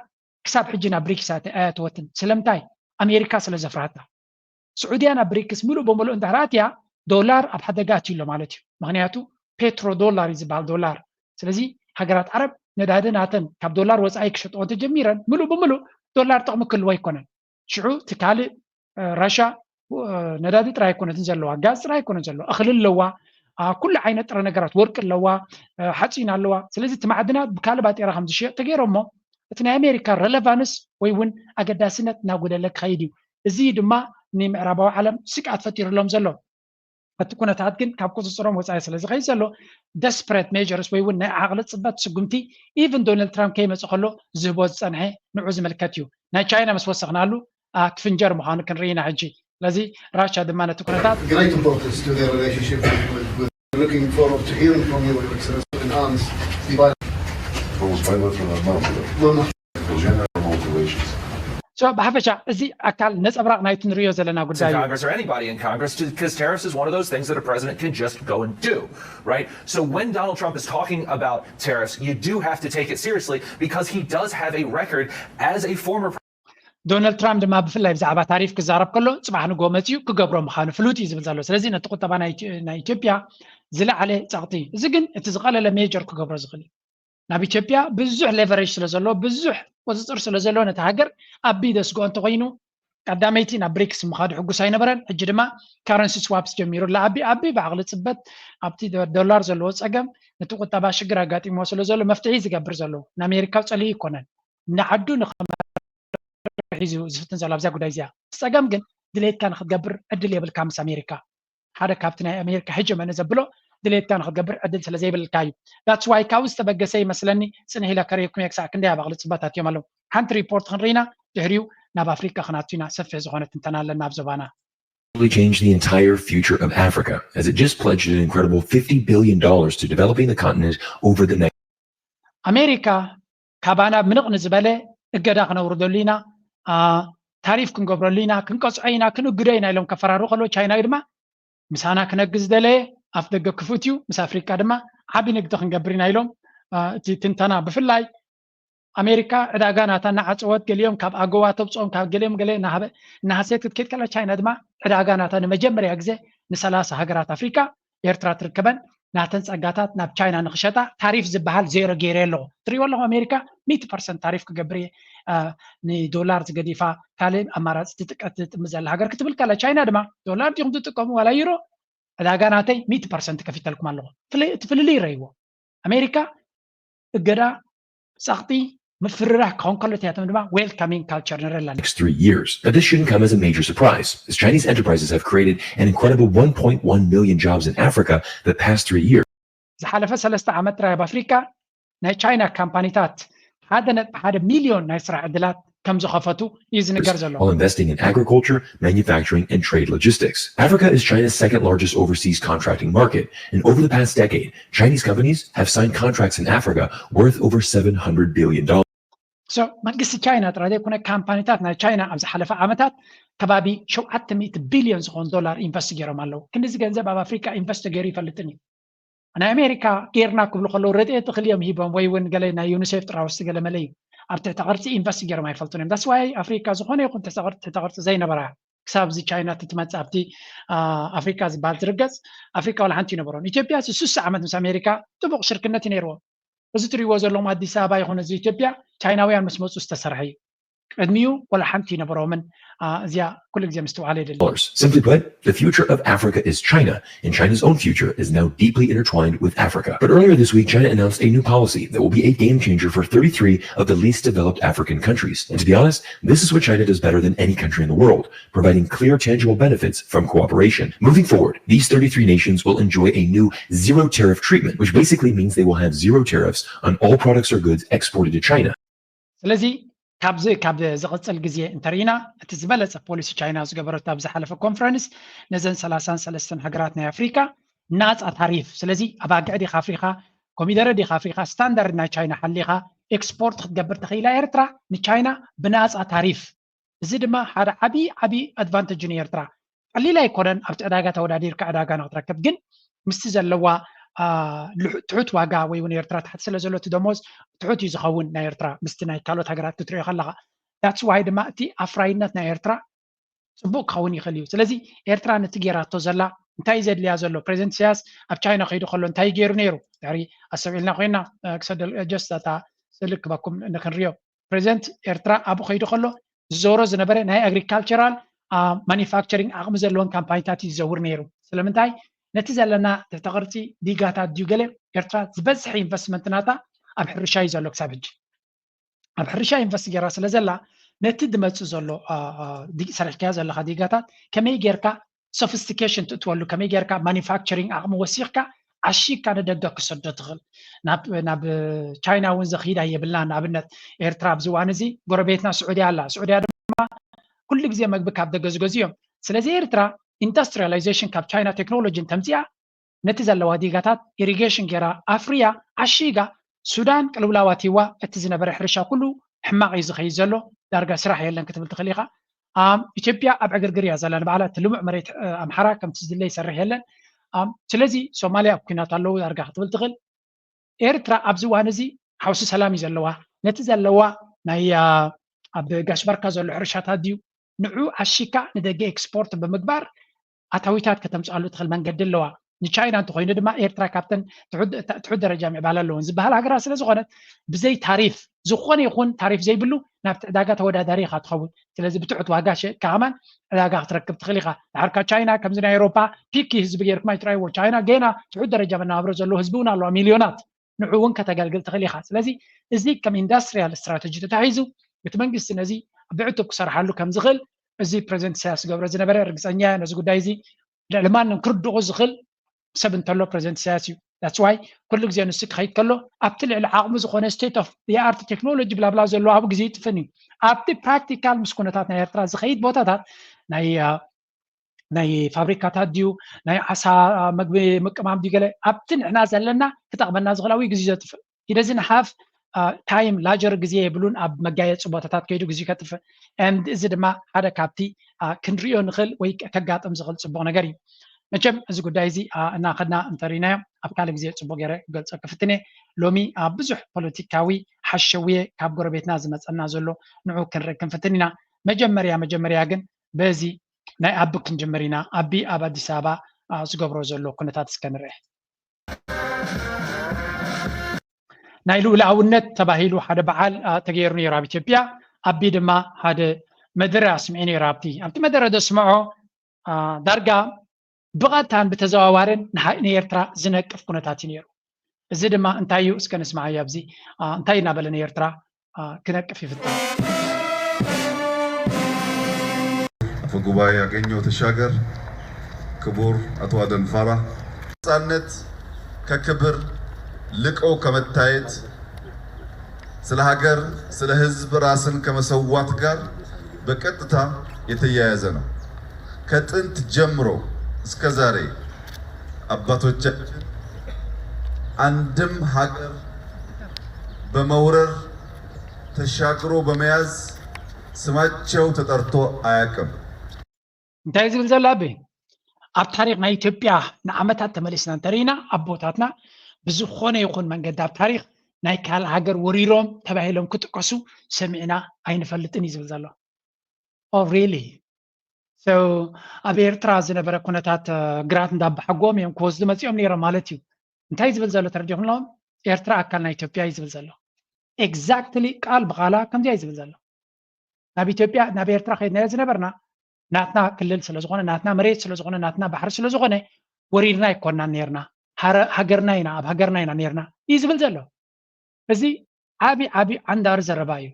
ክሳብ ሕጂ ናብ ብሪክስ ኣያተወትን ስለምንታይ ኣሜሪካ ስለ ዘፍርሃታ ስዑድያ ናብ ብሪክስ ምሉእ ብምሉእ እንድሕር ኣትያ ዶላር ኣብ ሓደጋ ኣትዩ ኣሎ ማለት እዩ ምክንያቱ ፔትሮ ዶላር እዩ ዝበሃል ዶላር ስለዚ ሃገራት ዓረብ ነዳዲ ናተን ካብ ዶላር ወፃኢ ክሸጥኦ እንተጀሚረን ምሉእ ብምሉእ ዶላር ጥቕሚ ክህልዎ ኣይኮነን ሽዑ እቲ ካልእ ራሻ ነዳዲ ጥራይ ኣይኮነትን ዘለዋ ጋዝ ጥራይ ኣይኮነን ዘለዋ እኽሊ ኣለዋ ኩሉ ዓይነት ጥረ ነገራት ወርቂ ኣለዋ ሓፂን ኣለዋ ስለዚ እቲ ማዕድናት ብካልእ ባጤራ ከም ዝሽየጥ ተገይሮሞ እቲ ናይ ኣሜሪካ ረለቫንስ ወይ እውን ኣገዳስነት እናጎደለ ክኸይድ እዩ እዚ ድማ ንምዕራባዊ ዓለም ስግኣት ፈጢሩሎም ዘሎ እቲ ኩነታት ግን ካብ ቁፅፅሮም ወፃኢ ስለ ዝኸይድ ዘሎ desperate measures ወይ እውን ናይ ዓቕሊ ፅበት ስጉምቲ even ዶናልድ ትራምፕ ከይመፅ ከሎ ዝህቦ ዝፀንሐ ንዑ ዝምልከት እዩ ናይ ቻይና ምስ ወሰኽናሉ ክፍንጀር ምዃኑ ክንርኢ ኢና ሕጂ ስለዚ ራሻ ድማ ነቲ ኩነታት Great importance to their relationship with, with, with looking forward to hearing from you, Your Excellency, to enhance the Almost my left and I'm not. General relations. So ብሓፈሻ እዚ ኣካል ነፀብራቕ ናይቲ ንሪኦ ዘለና ጉዳይ እዩ። Congress or anybody in Congress because tariffs is one of those things that a president can just go and do, right? So when Donald Trump is talking about tariffs, you do have to take it seriously because he does have a record as a former ዶናልድ ትራምፕ ድማ ብፍላይ ብዛዕባ ታሪፍ ክዛረብ ከሎ ፅባሕ ንጎ መፅኡ ክገብሮ ምዃኑ ፍሉጥ እዩ ዝብል ዘሎ። ስለዚ ነቲ ቁጠባ ናይ ኢትዮ- ናይ ኢትዮጵያ ዝለዓለ ፀቕጢ እዩ። እዚ ግን እቲ ዝቐለለ ሜጀር ክገብሮ ዝኽእል እዩ። ናብ ኢትዮጵያ ብዙሕ ሌቨሬጅ ስለ ዘለዎ ብዙሕ ቁፅፅር ስለ ዘለዎ ነቲ ሃገር ኣቢ ደስግኦ እንተኮይኑ ቀዳመይቲ ናብ ብሪክስ ምኻዱ ሕጉስ ኣይነበረን። ሕጂ ድማ ካረንሲ ስዋፕስ ጀሚሩ ኣሎ። ኣቢ ኣቢ ብዓቕሊ ፅበት ኣብቲ ዶላር ዘለዎ ፀገም ነቲ ቁጠባ ሽግር ኣጋጢሞ ስለ ዘሎ መፍትሒ ዝገብር ዘሎ ንኣሜሪካ ፀልዩ ይኮነን ንዓዱ ንኸመ ሒዙ ዝፍትን ዘሎ ኣብዛ ጉዳይ እዚኣ። እቲ ፀገም ግን ድሌትካ ንክትገብር ዕድል የብልካ ምስ ኣሜሪካ። ሓደ ካብቲ ናይ ኣሜሪካ ሄጀመኒ ዘብሎ ድሌትካ ንክትገብር ዕድል ስለ ዘይብልካ እዩ። That's why ካብኡ ዝተበገሰ ይመስለኒ ፅንሕ ኢለ ከርእየኩም እየ ክሳዕ ክንደይ ኣብ ኣቕሊ ፅበት ኣትዮም ኣለዉ። ሓንቲ ሪፖርት ክንርኢና ድሕሪኡ ናብ ኣፍሪካ ክናቱ ኢና። ሰፊሕ ዝኾነ ትንተና ኣለና ኣብ ዞባና። Change the entire future of Africa, as it just pledged an incredible fifty billion dollars to developing the continent over the next ኣሜሪካ ካባና ምንቕ ንዝበለ እገዳ ክነውርደሉ ኢና፣ አ፣ ታሪፍ ክንገብረሉ ኢና፣ ክንቀፅዖ ኢና፣ ክንእግዶ ኢና ኢሎም ከፈራሩ ከለዉ ቻይናዊ ድማ ምሳና ክነግዝ ዝደለየ ኣፍ ደገ ክፉት እዩ፣ ምስ ኣፍሪካ ድማ ዓቢ ንግዲ ክንገብር ኢና ኢሎም። አ፣ እቲ ትንተና ብፍላይ ኣሜሪካ ዕዳጋ ናታ እናዓፀወት ገሊኦም ካብ ኣጎዋ ተብፅኦም ካብ ገሊኦም ገለ እናሃሰየት ክትከይድ ከላ ቻይና ድማ ዕዳጋ ናታ ንመጀመርያ ግዜ ንሰላሳ ሃገራት ኣፍሪካ ኤርትራ ትርከበን ናተን ጸጋታት ናብ ቻይና ንክሸጣ ታሪፍ ዝበሃል ዜሮ ገይረ ኣለኹ። ትሪእዎ ኣለኹ ኣሜሪካ ሚእቲ ፐርሰንት ታሪፍ ክገብር እየ ንዶላር ዝገዲፋ ካልእ ኣማራፂ ትጥቀት ትጥምት ዘላ ሃገር ክትብል ከላ ቻይና ድማ ዶላር ዲኹም ትጥቀሙ ዋላ ዩሮ ዕዳጋ ናተይ ሚእቲ ፐርሰንት ከፊተልኩም ኣለኹ። እቲ ፍልልይ ረይዎ ኣሜሪካ እገዳ ጸቕጢ ምፍርራሕ ክኸውን ከሎ እቲኣቶም ድማ ዌልካሚንግ ካልቸር ንርኢ ኣለና። next three years. But this shouldn't come as a major surprise, as Chinese enterprises have created an incredible one point one million jobs in Africa the past three years. ዝሓለፈ ሰለስተ ዓመት ጥራይ ኣብ ኣፍሪካ ናይ ቻይና ካምፓኒታት ሓደ ነጥቢ ሓደ ሚልዮን ናይ ስራሕ ዕድላት ከም ዝኸፈቱ እዩ ዝንገር ዘሎ። While investing in agriculture, manufacturing, and trade logistics. Africa is China's second largest overseas contracting market, and over the past decade, Chinese companies have signed contracts in Africa worth over seven hundred billion dollars. So መንግስቲ ቻይና ጥራይ ዘይኮነ ካምፓኒታት ናይ ቻይና ኣብ ዝሓለፈ ዓመታት ከባቢ ሸውዓተ ሚእቲ ቢልዮን ዝኾን ዶላር ኢንቨስት ገይሮም ኣለዉ። ክንድዚ ገንዘብ ኣብ ኣፍሪካ ኢንቨስት ተገይሩ ይፈልጥን እዩ። ናይ ኣሜሪካ ጌርና ክብሉ ከለዉ ረድኤት እኽሊ እዮም ሂቦም ወይ እውን ገለ ናይ ዩኒሴፍ ጥራውስቲ ገለ መለ እዩ። ኣብ ትሕቲ ቅርፂ ኢንቨስት ገይሮም ኣይፈልጡን እዮም። ዳስ ዋይ ኣፍሪካ ዝኾነ ይኹን ትሕቲ ቅርፂ ዘይነበራ ክሳብ እዚ ቻይና ትመፅእ ኣብቲ ኣፍሪካ ዝበሃል ዝርገፅ ኣፍሪካ ዋላ ሓንቲ ይነበሮም። ኢትዮጵያ ስሳ ዓመት ምስ ኣሜሪካ ጥቡቕ ሽርክነት እዩ ነይርዎም። እዚ ትሪእዎ ዘለኹም ኣዲስ ኣበባ ይኹን እዚ ኢትዮጵያ ቻይናውያን ምስ መፁ ዝተሰርሐ እዩ። ቅድሚኡ ዋላ ሓንቲ ይነበሮምን። እዚኣ ኩሉ ግዜ ምስትውዓል የድሊ። Simply put, the future of Africa is China, and China's own future is now deeply intertwined with Africa. But earlier this week, China announced a new policy that will be a game changer for thirty-three of the least developed African countries. And to be honest, this is what China does better than any country in the world, providing clear, tangible benefits from cooperation. Moving forward, these thirty-three nations will enjoy a new zero tariff treatment, which basically means they will have zero tariffs on all products or goods exported to China. ስለዚ ካብዚ ካብ ዝቕፅል ግዜ እንተርኢና እቲ ዝበለፀ ፖሊሲ ቻይና ዝገበረቶ ኣብ ዝሓለፈ ኮንፈረንስ ነዘን ሰላሳን ሰለስተን ሃገራት ናይ ኣፍሪካ ናፃ ታሪፍ። ስለዚ ኣባግዕ ዲኻ ኣፍሪኻ፣ ኮሚደረ ዲኻ ኣፍሪኻ፣ ስታንዳርድ ናይ ቻይና ሓሊኻ ኤክስፖርት ክትገብር ተኽኢላ ኤርትራ ንቻይና ብናፃ ታሪፍ። እዚ ድማ ሓደ ዓብዪ ዓብዪ ኣድቫንቴጅ ንኤርትራ። ቀሊል ኣይኮነን ኣብቲ ዕዳጋ ተወዳዲርካ ዕዳጋ ንክትረክብ፣ ግን ምስቲ ዘለዋ ትሑት ዋጋ ወይ እውን ኤርትራ ትሕቲ ስለ ዘሎ እቲ ደሞዝ ትሑት እዩ ዝኸውን ናይ ኤርትራ ምስቲ ናይ ካልኦት ሃገራት ክትሪኦ ከለኻ። ዳትስ ዋይ ድማ እቲ ኣፍራይነት ናይ ኤርትራ ፅቡቅ ክኸውን ይኽእል እዩ። ስለዚ ኤርትራ ነቲ ጌራቶ ዘላ እንታይ እዩ ዘድልያ ዘሎ? ፕሬዚደንት ኢሳያስ ኣብ ቻይና ከይዱ ከሎ እንታይ ገይሩ ነይሩ? ድሕሪ ኣስተውዒልና ኮይና ክሰደል ጀስት እታ ስእሊ ክበኩም ንክንሪኦ። ፕሬዚደንት ኤርትራ ኣብኡ ከይዱ ከሎ ዝዘውሮ ዝነበረ ናይ ኣግሪካልቸራል ማኒፋክቸሪንግ ዓቕሚ ዘለዎን ካምፓኒታት እዩ ዝዘውር ነይሩ። ስለምንታይ? ነቲ ዘለና ትሕተ ቅርፂ ዲጋታት ድዩ ገለ ኤርትራ ዝበዝሐ ኢንቨስትመንት ናታ ኣብ ሕርሻ እዩ ዘሎ ክሳብ ሕጂ። ኣብ ሕርሻ ኢንቨስት ገይራ ስለ ዘላ ነቲ ዝመፅእ ዘሎ ሰሪሕካዮ ዘለካ ዲጋታት ከመይ ጌርካ ሶፊስቲኬሽን ትእትወሉ ከመይ ጌርካ ማኒፋክቸሪንግ ዓቕሚ ወሲኽካ ዓሺግካ ንደገ ክሰዶ ትኽእል ናብ ቻይና እውን ዘኽይዳ የብልና። ንኣብነት ኤርትራ ኣብዚ እዋን እዚ ጎረቤትና ስዑድያ ኣላ። ስዑድያ ድማ ኩሉ ግዜ መግቢ ካብ ደገ ዝገዙ እዮም። ስለዚ ኤርትራ ኢንዱስትሪያላይዜሽን ካብ ቻይና ቴክኖሎጂ እንተምፅኣ ነቲ ዘለዋ ዲጋታት ኢሪጌሽን ገይራ ኣፍርያ ዓሺጋ ሱዳን ቅልውላው ኣትይዋ እቲ ዝነበረ ሕርሻ ኩሉ ሕማቕ እዩ ዝኸይድ ዘሎ። ዳርጋ ስራሕ የለን ክትብል ትኽእል ኢኻ። ኢትዮጵያ ኣብ ዕግርግር እያ ዘላ ንባዕላ። እቲ ልሙዕ መሬት ኣምሓራ ከምቲ ዝድለ ይሰርሕ የለን። ስለዚ ሶማልያ ኣብ ኩናት ኣለዉ ዳርጋ ክትብል ትኽእል። ኤርትራ ኣብዚ እዋን እዚ ሓውሲ ሰላም እዩ ዘለዋ። ነቲ ዘለዋ ናይ ኣብ ጋሽ ባርካ ዘሎ ሕርሻታት ድዩ ንዑ ዓሺካ ንደገ ኤክስፖርት ብምግባር ኣታዊታት ከተምፅኣሉ ትኽእል መንገዲ ኣለዋ። ንቻይና እንተኮይኑ ድማ ኤርትራ ካብተን ትሑት ደረጃ ምዕባለ ኣለዎን ዝበሃል ሃገራት ስለ ዝኾነት ብዘይ ታሪፍ ዝኾነ ይኹን ታሪፍ ዘይብሉ ናብቲ ዕዳጋ ተወዳዳሪ ኢኻ ትኸውን። ስለዚ ብትሑት ዋጋ ሸጥካ ከማን ዕዳጋ ክትረክብ ትኽእል ኢኻ። ድሓር ካብ ቻይና ከምዚ ናይ ኤውሮፓ ፒኪ ህዝቢ ገይርኩም ኣይትረኣይዎ። ቻይና ገና ትሑት ደረጃ መነባብሮ ዘለዎ ህዝቢ እውን ኣለዋ፣ ሚልዮናት። ንዑ እውን ከተገልግል ትኽእል ኢኻ። ስለዚ እዚ ከም ኢንዳስትሪያል ስትራተጂ ተታሒዙ እቲ መንግስቲ ነዚ ብዕቱብ ክሰርሓሉ ከም ዝኽእል እዚ ፕሬዚደንት ኢሳያስ ዝገብሮ ዝነበረ ርግፀኛ እየ። ነዚ ጉዳይ እዚ ልዕሊ ማንም ክርድቑ ዝኽእል ሰብ እንተሎ ፕሬዚደንት ኢሳያስ እዩ። That's why ኩሉ ግዜ ንሱ ክኸይድ ከሎ ኣብቲ ልዕሊ ዓቕሙ ዝኾነ ስቴት ኦፍ ዲ ኣርት ቴክኖሎጂ ብላብላ ዘለዎ ኣብኡ ግዜ ይጥፍን እዩ። ኣብቲ ፕራክቲካል ምስ ኩነታት ናይ ኤርትራ ዝኸይድ ቦታታት ናይ ናይ ፋብሪካታት ድዩ ናይ ዓሳ መግቢ ምቅማም ድዩ ገለ ኣብቲ ንሕና ዘለና ክጠቕመና ዝኽእል ኣብኡ ግዜ ዘጥፍእ። He doesn't have time larger ግዜ የብሉን ኣብ መጋየፂ ቦታታት ከይዱ ግዜ ከጥፍእ። And እዚ ድማ ሓደ ካብቲ ክንሪኦ ንኽእል ወይ ከጋጥም ዝኽእል ፅቡቕ ነገር እዩ። መቸም እዚ ጉዳይ እዚ እናኸድና እንተሪናዮ ኣብ ካልእ ግዜ ፅቡቕ ገይረ ክገልፆ ክፍትን እየ። ሎሚ ኣብ ብዙሕ ፖለቲካዊ ሓሸውየ ካብ ጎረቤትና ዝመፀና ዘሎ ንዑ ክንርኢ ክንፍትን ኢና። መጀመርያ መጀመርያ ግን በዚ ናይ ኣቢ ክንጅምር ኢና። ኣቢ ኣብ ኣዲስ ኣበባ ዝገብሮ ዘሎ ኩነታት እስከ ንርአ። ናይ ልኡላውነት ተባሂሉ ሓደ በዓል ተገይሩ ነይሩ ኣብ ኢትዮጵያ። ኣቢ ድማ ሓደ መደረ ኣስሚዑ ነይሩ። ኣብቲ ኣብቲ መደረ ዘስምዖ ዳርጋ ብቐጥታን ብተዘዋዋርን ንኤርትራ ዝነቅፍ ኩነታት እዩ ነይሩ። እዚ ድማ እንታይ እዩ እስከ ንስማዓዮ። ኣብዚ እንታይ እናበለ ንኤርትራ ክነቅፍ ይፍትን። አፈ ጉባኤ አገኘሁ ተሻገር፣ ክቡር አቶ አደም ፋራህ፣ ነጻነት ከክብር ልቀው ከመታየት ስለ ሀገር ስለ ህዝብ ራስን ከመሰዋት ጋር በቀጥታ የተያያዘ ነው። ከጥንት ጀምሮ እስከ ዛሬ አባቶቻችን አንድም ሀገር በመውረር ተሻግሮ በመያዝ ስማቸው ተጠርቶ አያውቅም። እንታይ ዝብል ዘሎ ኣቢ ኣብ ታሪክ ናይ ኢትዮጵያ ንዓመታት ተመሊስና እንተርኢና ኣቦታትና ብዝኾነ ይኹን መንገዲ ኣብ ታሪክ ናይ ካልእ ሃገር ወሪሮም ተባሂሎም ክጥቀሱ ሰሚዕና ኣይንፈልጥን እዩ ዝብል ዘሎ። Oh really? So ኣብ ኤርትራ ዝነበረ ኩነታት ግራት እንዳባሓጎም እዮም ክወስዱ መፂኦም ነይሮም ማለት እዩ። እንታይ ዝብል ዘሎ ተረዲኹም ኣለኹም? ኤርትራ ኣካል ናይ ኢትዮጵያ እዩ ዝብል ዘሎ። Exactly ቃል ብቃላ ከምዚኣ እዩ ዝብል ዘሎ። ናብ ኢትዮጵያ ናብ ኤርትራ ከይድናዮ ዝነበርና ናትና ክልል ስለ ዝኾነ ናትና መሬት ስለ ዝኾነ ናትና ባሕሪ ስለ ዝኾነ ወሪርና ኣይኮናን ነርና። ሃገርና ኢና ኣብ ሃገርና ኢና ነርና እዩ ዝብል ዘሎ። እዚ ዓቢ ዓቢ ዓንዳሪ ዘረባ እዩ።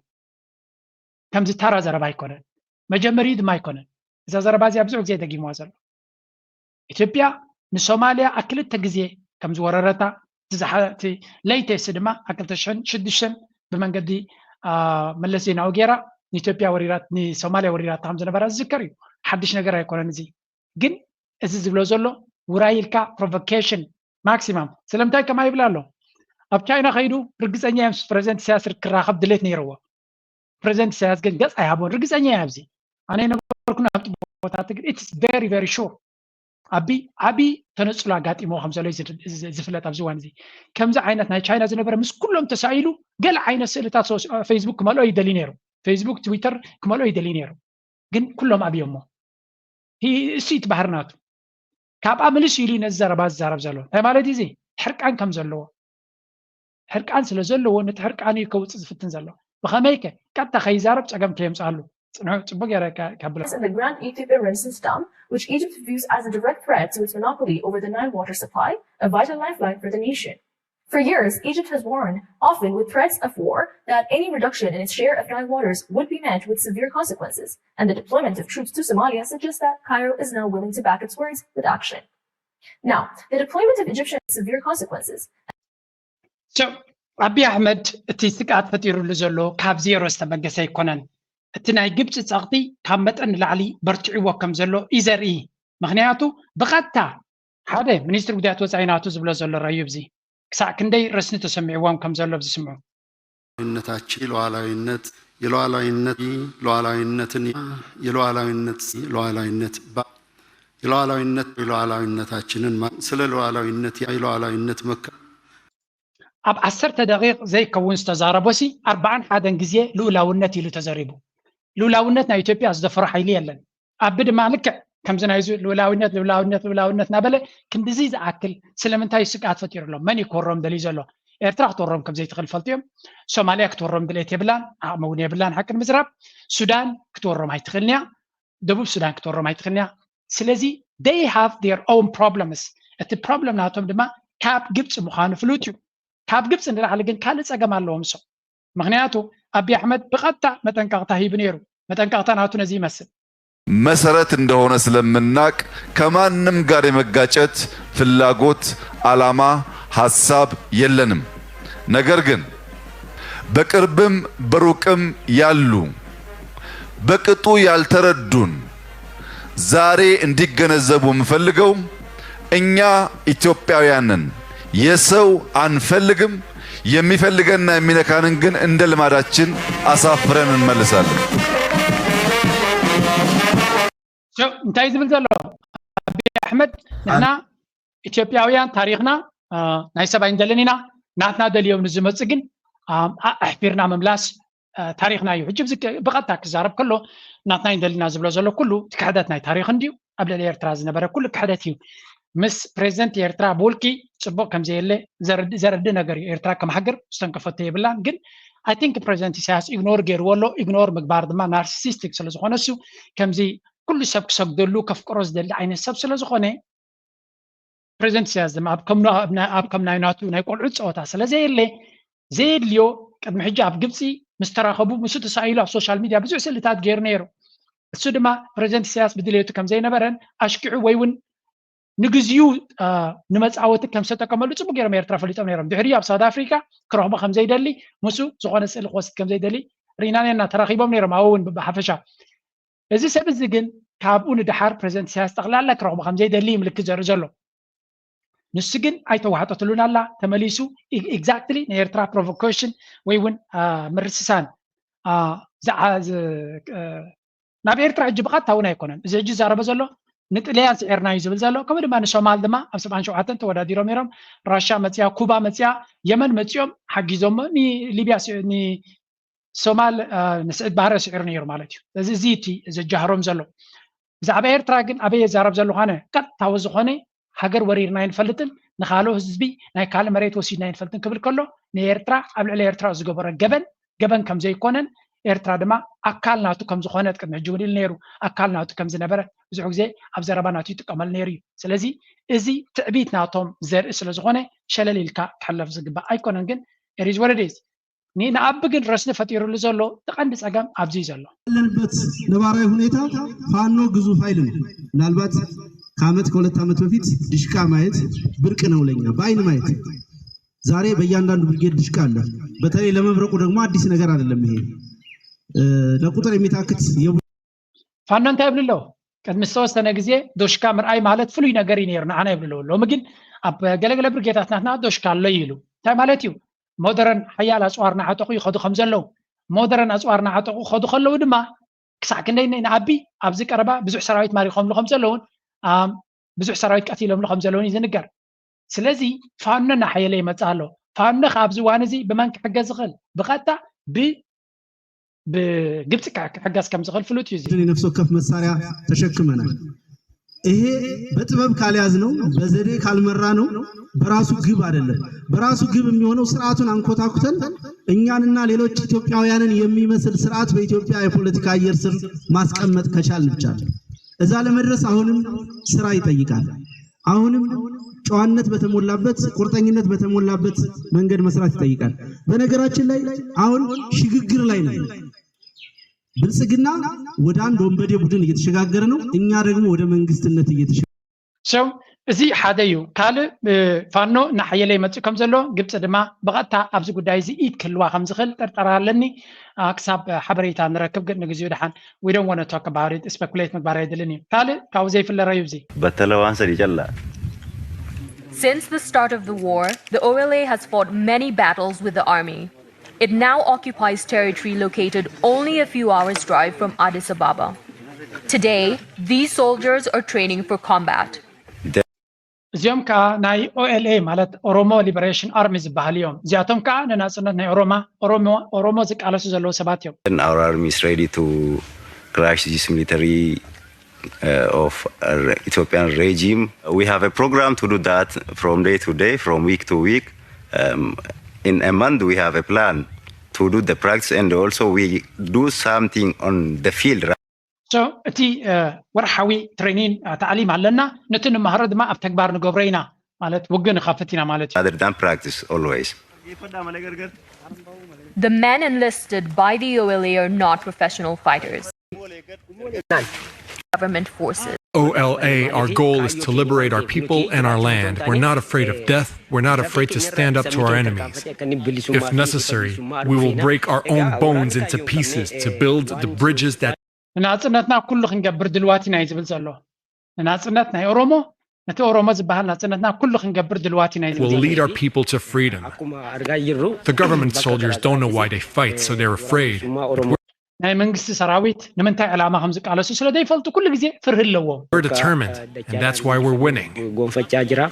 ከምዚ ተራ ዘረባ ኣይኮነን። መጀመሪኡ ድማ ኣይኮነን። እዛ ዘረባ እዚኣ ብዙሕ ግዜ ደጊምዋ ዘሎ። ኢትዮጵያ ንሶማልያ ኣብ ክልተ ግዜ ከም ዝወረረታ እቲ ሌይተስት ድማ ኣብ ክልተ ሽሕን ሽዱሽተን ብመንገዲ መለስ ዜናዊ ገይራ ንኢትዮጵያ ወሪራት ንሶማልያ ወሪራታ ከም ዝነበራ ዝዝከር እዩ። ሓድሽ ነገር ኣይኮነን። እዚ ግን እዚ ዝብሎ ዘሎ ውራይ ኢልካ ፕሮቮኬሽን ማክሲማም ስለምንታይ ከማ ይብል ኣሎ። ኣብ ቻይና ከይዱ ርግፀኛ እዮም ፕሬዚደንት ኢሳያስ ክራኸብ ድሌት ነይርዎ። ፕሬዚደንት ኢሳያስ ግን ገፅ ኣይሃቦን። ርግፀኛ እየ ኣብዚ ኣነ የነበርኩን ኣብቲ ቦታቲ ግን it's very very sure ኣቢ ዓቢ ተነፅሎ ኣጋጢሞ ከም ዘሎ ዝፍለጥ ኣብዚ እዋን እዚ ከምዚ ዓይነት ናይ ቻይና ዝነበረ ምስ ኩሎም ተሳኢሉ ገለ ዓይነት ስእልታት ፌስቡክ ክመልኦ ይደሊ ነይሩ። ፌስቡክ ትዊተር ክመልኦ ይደሊ ነይሩ። ግን ኩሎም ኣብዮሞ። እሱ እቲ ባህሪ ናቱ። ካብኣ ምልስ ኢሉ ነዚ ዘረባ ዝዛረብ ዘሎ እንታይ ማለት እዚ ሕርቃን ከም ዘለዎ ሕርቃን ስለ ዘለዎ ነቲ ሕርቃኑ እዩ ከውፅእ ዝፍትን ዘሎ። ብኸመይ ከ ቀጥታ ከይዛረብ ፀገም ከየምፅኣሉ ፅንሑ ፅቡቅ ገይረ ከብሎ። The Grand Ethiopia Renaissance Dam, which Egypt views as a direct threat to its monopoly over the Nile water supply, a vital lifeline for the nation. For years, Egypt has warned, often with threats of war, that any reduction in its share of Nile waters would be met with severe consequences, and the deployment of troops to Somalia suggests that Cairo is now willing to back its words with action. Now, the deployment of Egyptian severe consequences. So, ኣቢ ኣሕመድ እቲ ስግኣት ፈጢሩሉ ዘሎ ካብ ዜሮ ዝተበገሰ ኣይኮነን። እቲ ናይ ግብፂ ፀቕጢ ካብ መጠን ንላዕሊ በርቲዕዎ ከም ዘሎ እዩ ዘርኢ። ምክንያቱ ብቐጥታ ሓደ ሚኒስትሪ ጉዳያት ወፃኢ ናቱ ዝብሎ ዘሎ ረዩ ብዚ ክሳዕ ክንደይ ረስኒ ተሰሚዕዎም ከም ዘሎ ብዝስምዑ ነታችን ሉዓላዊነት የሉዓላዊነት ሉዓላዊነትን የሉዓላዊነት ሉዓላዊነት ባ የሉዓላዊነት ሉዓላዊነታችንን ማ- ስለ ሉዓላዊነት የሉዓላዊነት መካ ኣብ ዓሰርተ ደቂቕ ዘይከውን ዝተዛረቦሲ ኣርባዓን ሓደን ግዜ ልኡላውነት ኢሉ ተዘሪቡ። ልኡላውነት ናይ ኢትዮጵያ ዝደፈሮ ሓይሊ የለን። ኣቢ ድማ ልክዕ ከምዚ ናይዚ ልኡላዊነት ልኡላዊነት ልኡላዊነት እናበለ ክንድዚ ዝኣክል ስለምንታይ ስግኣት ፈጢሩ ኣሎ? መን እዩ ክወሮም ደልዩ ዘሎ? ኤርትራ ክትወሮም ከም ዘይትኽእል ፈልጥዮም። ሶማልያ ክትወሮም ድሌት የብላን፣ ዓቕሚ እውን የብላን። ሓቂ ንምዝራብ ሱዳን ክትወሮም ኣይትኽእልን እያ፣ ደቡብ ሱዳን ክትወሮም ኣይትኽእልን እያ። ስለዚ they have their own problems። እቲ problem ናቶም ድማ ካብ ግብፂ ምዃኑ ፍሉጥ እዩ። ካብ ግብፂ ንላዕሊ ግን ካልእ ፀገም ኣለዎም እሶም። ምክንያቱ ኣቢ ኣሕመድ ብቐጥታ መጠንቀቕታ ሂቡ ነይሩ። መጠንቀቕታ ናቱ ነዚ ይመስል። መሰረት እንደሆነ ስለምናቅ ከማንም ጋር የመጋጨት ፍላጎት፣ ዓላማ፣ ሐሳብ የለንም። ነገር ግን በቅርብም በሩቅም ያሉ በቅጡ ያልተረዱን ዛሬ እንዲገነዘቡ የምፈልገው እኛ ኢትዮጵያውያንን የሰው አንፈልግም። የሚፈልገንና የሚነካንን ግን እንደ ልማዳችን አሳፍረን እንመልሳለን። እንታይ ዝብል ዘሎ ኣቢ ኣሕመድ ንሕና ኢትዮጵያውያን ታሪኽና ናይ ሰብ ኣይንደልን ኢና፣ ናትና ደልዮም ንዝመፅእ ግን ኣሕፊርና ምምላስ ታሪኽና እዩ። ሕጂ ብቐጥታ ክዛረብ ከሎ ናትና ኣይንደልን ኢና ዝብሎ ዘሎ ኩሉ እቲ ክሕደት ናይ ታሪኽ እንድዩ። ኣብ ልዕሊ ኤርትራ ዝነበረ ኩሉ ክሕደት እዩ። ምስ ፕሬዚደንት ኤርትራ ብውልቂ ፅቡቕ ከም ዘየለ ዘረድእ ነገር እዩ። ኤርትራ ከም ሃገር ዝተንከፈቶ የብላን። ግን I think ፕሬዚደንት ኢሳያስ ኢግኖር ገይርዎ ኣሎ። ኢግኖር ምግባር ድማ ናርሲሲስቲክ ስለዝኾነ እሱ ከምዚ ኩሉ ሰብ ክሰግደሉ ከፍቅሮ ዝደሊ ዓይነት ሰብ ስለዝኾነ ፕሬዚደንት ኢሳያስ ድማ ኣብ ከም ናይ ናቱ ናይ ቆልዑት ፀወታ ስለዘየለ ዘየድልዮ ቅድሚ ሕጂ ኣብ ግብፂ ምስ ተራኸቡ ምስኡ ተሳኢሉ ኣብ ሶሻል ሚድያ ብዙሕ ስእልታት ገይሩ ነይሩ። እሱ ድማ ፕሬዚደንት ኢሳያስ ብድሌቱ ከም ዘይነበረን ኣሽኪዑ ወይ እውን ንግዚኡ ንመፃወቲ ከም ዝተጠቀመሉ ፅቡቅ ገይሮም ኤርትራ ፈሊጦም ነይሮም። ድሕሪኡ ኣብ ሳውት ኣፍሪካ ክረኽቦ ከም ዘይደሊ ምስኡ ዝኾነ ስእሊ ክወስድ ከም ዘይደሊ ርኢና ነርና። ተራኺቦም ነይሮም ኣብኡ እውን ብሓፈሻ። እዚ ሰብ እዚ ግን ካብኡ ንደሓር ፕሬዚደንት ኢሳያስ ጠቕላላ ክረኽቦ ከም ዘይደሊ ምልክት ዘርኢ ዘሎ። ንሱ ግን ኣይተዋሕጠትሉን ኣላ። ተመሊሱ ኤግዛክትሊ ንኤርትራ ፕሮቮኬሽን ወይ እውን ምርስሳን ናብ ኤርትራ ሕጂ ብቐጥታ እውን ኣይኮነን። እዚ ሕጂ ዝዛረበ ዘሎ ንጥልያን ስዒርና እዩ ዝብል ዘሎ። ከምኡ ድማ ንሶማል ድማ ኣብ ሰብዓን ሸውዓተን ተወዳዲሮም ነይሮም። ራሻ መፅያ፣ ኩባ መፅያ፣ የመን መፅዮም ሓጊዞሞ ንሊብያ ንሶማል ንስዒድ ባህረ ስዒሩ ነይሩ ማለት እዩ። እዚ እዚ እቲ ዘጃህሮም ዘሎ ብዛዕባ ኤርትራ ግን ኣበይ የዛረብ ዘለኹ ኣነ ቀጥታዊ ዝኾነ ሃገር ወሪርና ኣይንፈልጥን፣ ንኻልኦ ህዝቢ ናይ ካልእ መሬት ወሲድና ኣይንፈልጥን ክብል ከሎ ንኤርትራ ኣብ ልዕሊ ኤርትራ ዝገበሮ ገበን ገበን ከም ዘይኮነን ኤርትራ ድማ ኣካል ናቱ ከም ዝኾነት ቅድሚ ሕጂ እውን ኢሉ ነይሩ። ኣካል ናቱ ከም ዝነበረ ብዙሕ ግዜ ኣብ ዘረባ ናቱ ይጥቀመሉ ነይሩ እዩ። ስለዚ እዚ ትዕቢት ናቶም ዘርኢ ስለ ዝኾነ ሸለል ኢልካ ክሕለፍ ዝግባእ ኣይኮነን። ግን it is what it is። ንኣቢ ግን ረስኒ ፈጢሩሉ ዘሎ እቲ ቀንዲ ጸገም ኣብዚ እዩ ዘሎ። ያለንበት ነባራዊ ሁኔታ ፋኖ ግዙፍ ኃይል ነው። ምናልባት ከዓመት ከሁለት ዓመት በፊት ድሽቃ ማየት ብርቅ ነው ለኛ በአይን ማየት። ዛሬ በእያንዳንዱ ብርጌድ ድሽቃ አለ። በተለይ ለመብረቁ ደግሞ አዲስ ነገር አይደለም። ይሄ ለቁጥር የሚታክት ፋኖ እንታይ ይብሉ ኣለዉ? ቅድሚ ዝተወሰነ ግዜ ዶሽካ ምርኣይ ማለት ፍሉይ ነገር እዩ ነይሩ ንዓና ይብሉ ኣለዉ። ሎሚ ግን ኣብ ገለገለ ብርጌዳት ናትና ዶሽካ ኣሎ ይሉ እንታይ ማለት እዩ? ሞደረን ሓያል ኣፅዋር ናዓጠቑ ይኸዱ ከም ዘለዉ ሞደረን ኣፅዋር ናዓጠቑ ክኸዱ ከለዉ ድማ ክሳዕ ክንደይ ንኣቢ ኣብዚ ቀረባ ብዙሕ ሰራዊት ማሪኾምሉ ከም ዘለዉን ብዙሕ ሰራዊት ቀቲሎምሉ ከም ዘለዉን እዩ ዝንገር። ስለዚ ፋኖ እናሓየለ ይመፅእ ኣሎ። ፋኖ ከ ኣብዚ እዋን እዚ ብመን ክሕገዝ ዝኽእል? ብቐጥታ ብ ብግብፂ ክሕገዝ ከም ዝኽእል ፍሉጥ እዩ። እዚ የነፍስ ወከፍ መሳሪያ ተሸክመናል። ይሄ በጥበብ ካልያዝ ነው፣ በዘዴ ካልመራ ነው በራሱ ግብ አይደለም። በራሱ ግብ የሚሆነው ስርዓቱን አንኮታኩተን እኛንና ሌሎች ኢትዮጵያውያንን የሚመስል ስርዓት በኢትዮጵያ የፖለቲካ አየር ስር ማስቀመጥ ከቻልን ብቻ ነው። እዛ ለመድረስ አሁንም ስራ ይጠይቃል። አሁንም ጨዋነት በተሞላበት ቁርጠኝነት በተሞላበት መንገድ መስራት ይጠይቃል። በነገራችን ላይ አሁን ሽግግር ላይ ነው። ብልጽግና ወደ አንድ ወንበዴ ቡድን እየተሸጋገረ ነው። እኛ ደግሞ ወደ መንግስትነት እየተሸጋገረ ሰው እዚ ሓደ እዩ። ካልእ ፋኖ እናሓየለ ይመፅእ ከም ዘሎ፣ ግብፂ ድማ ብቐጥታ ኣብዚ ጉዳይ እዚ ኢድ ክህልዋ ከም ዝኽእል ጥርጠራ ኣለኒ። ክሳብ ሓበሬታ ንረክብ ግን ንግዚኡ ደሓን we don't want to talk about it, speculate ምግባር ኣይድልን እዩ። ካልእ ካብኡ ዘይፍለረዩ እዚ በተለዋን ሰዲጨላ Since the start of the war, the O L A has fought many battles with the army. It now occupies territory located only a few hours' drive from Addis Ababa. Today, these soldiers are training for combat. እዚኦም ከዓ ናይ O L A ማለት ኦሮሞ ሊበሬሽን ኣርሚ ዝበሃል እዮም። እዚኣቶም ከዓ ንናፅነት ናይ ኦሮማ ኦሮሞ ዝቃለሱ ዘለዉ ሰባት እዮም። Our army is ready to crush this military uh, of uh, Ethiopian regime. We have a program to do that from day to day, from week to week. Um, in a month, we have a plan to do the practice, and also we do something on the field. So እቲ ወርሓዊ ትሬኒን ታዕሊም ኣለና። ነቲ ንመሃሮ ድማ ኣብ ተግባር ንገብሮ ኢና ማለት ውግእ ንኸፍት ኢና ማለት እዩ። Rather than practice always. The men enlisted by the O L A are not professional fighters. Government forces. O L A, our goal is to liberate our people and our land. We're not afraid of death. We're not afraid to stand up to our enemies. If necessary, we will break our own bones into pieces to build the bridges that ንናፅነትና ኩሉ ክንገብር ድልዋት ኢና እዩ ዝብል ዘሎ። ንናፅነት ናይ ኦሮሞ ነቲ ኦሮሞ ዝበሃል ናፅነትና ኩሉ ክንገብር ድልዋት ኢና እዩ ዝብል will ዘሎ። Lead our people to freedom. The government soldiers don't know why they fight, so they're afraid. ናይ መንግስቲ ሰራዊት ንምንታይ ዕላማ ከም ዝቃለሱ ስለ ዘይፈልጡ ኩሉ ግዜ ፍርሂ ኣለዎም። We're determined, and that's why we're winning. gonfachaa jira.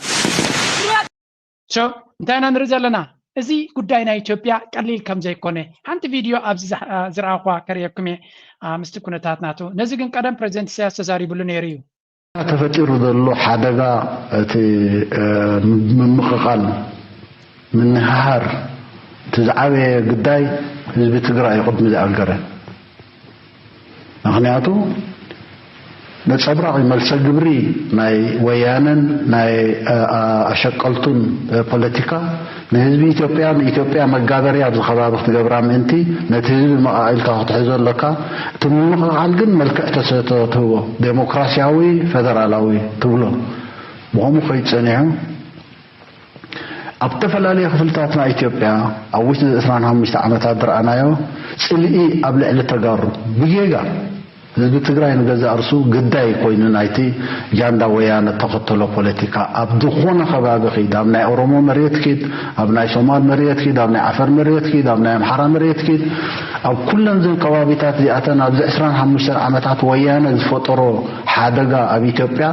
So እንታይ ኢና ንርኢ ዘለና? እዚ ጉዳይ ናይ ኢትዮጵያ ቀሊል ከም ዘይኮነ ሓንቲ ቪድዮ ኣብዚ ዝረኣኹዋ ከርእየኩም እየ ምስቲ ኩነታት ናቱ። ነዚ ግን ቀደም ፕሬዚደንት ኢሳያስ ተዛሪብሉ ነይሩ እዩ። ተፈጢሩ ዘሎ ሓደጋ እቲ ምምቕቓል ምንህሃር እቲ ዝዓበየ ግዳይ ህዝቢ ትግራይ እዩ ቅድሚ ዝኣገረ። ምኽንያቱ ነፀብራቕ እዩ፣ መልሰ ግብሪ ናይ ወያነን ናይ ኣሸቀልቱን ፖለቲካ ንህዝቢ ኢትዮጵያ ንኢትዮጵያ መጋበርያ ኣብዚ ከባቢ ክትገብራ ምእንቲ ነቲ ህዝቢ መቓቒልካ ክትሕዞ ኣለካ። እቲ ምምቕቓል ግን መልክዕ ተሰጥኦ ትህቦ፣ ዴሞክራሲያዊ ፌደራላዊ ትብሎ። ብኸምኡ ከይዱ ፀኒሑ ኣብ ዝተፈላለዩ ክፍልታት ናይ ኢትዮጵያ ኣብ ውሽጢ ዕስራን ሓሙሽተ ዓመታት ዝረኣናዮ ፅልኢ ኣብ ልዕሊ ተጋሩ ብጌጋ ህዝቢ ትግራይ ንገዛእ ርሱ ግዳይ ኮይኑ ናይቲ ጃንዳ ወያነ እተኸተሎ ፖለቲካ ኣብ ዝኾነ ከባቢ ኪድ፣ ኣብ ናይ ኦሮሞ መሬት ኪድ፣ ኣብ ናይ ሶማል መሬት ኪድ፣ ኣብ ናይ ዓፈር መሬት ኪድ፣ ኣብ ናይ ኣምሓራ መሬት ኪድ፣ ኣብ ኩለን ዘን ከባቢታት እዚኣተን ኣብዚ ዕስራን ሓሙሽተን ዓመታት ወያነ ዝፈጠሮ ሓደጋ ኣብ ኢትዮጵያ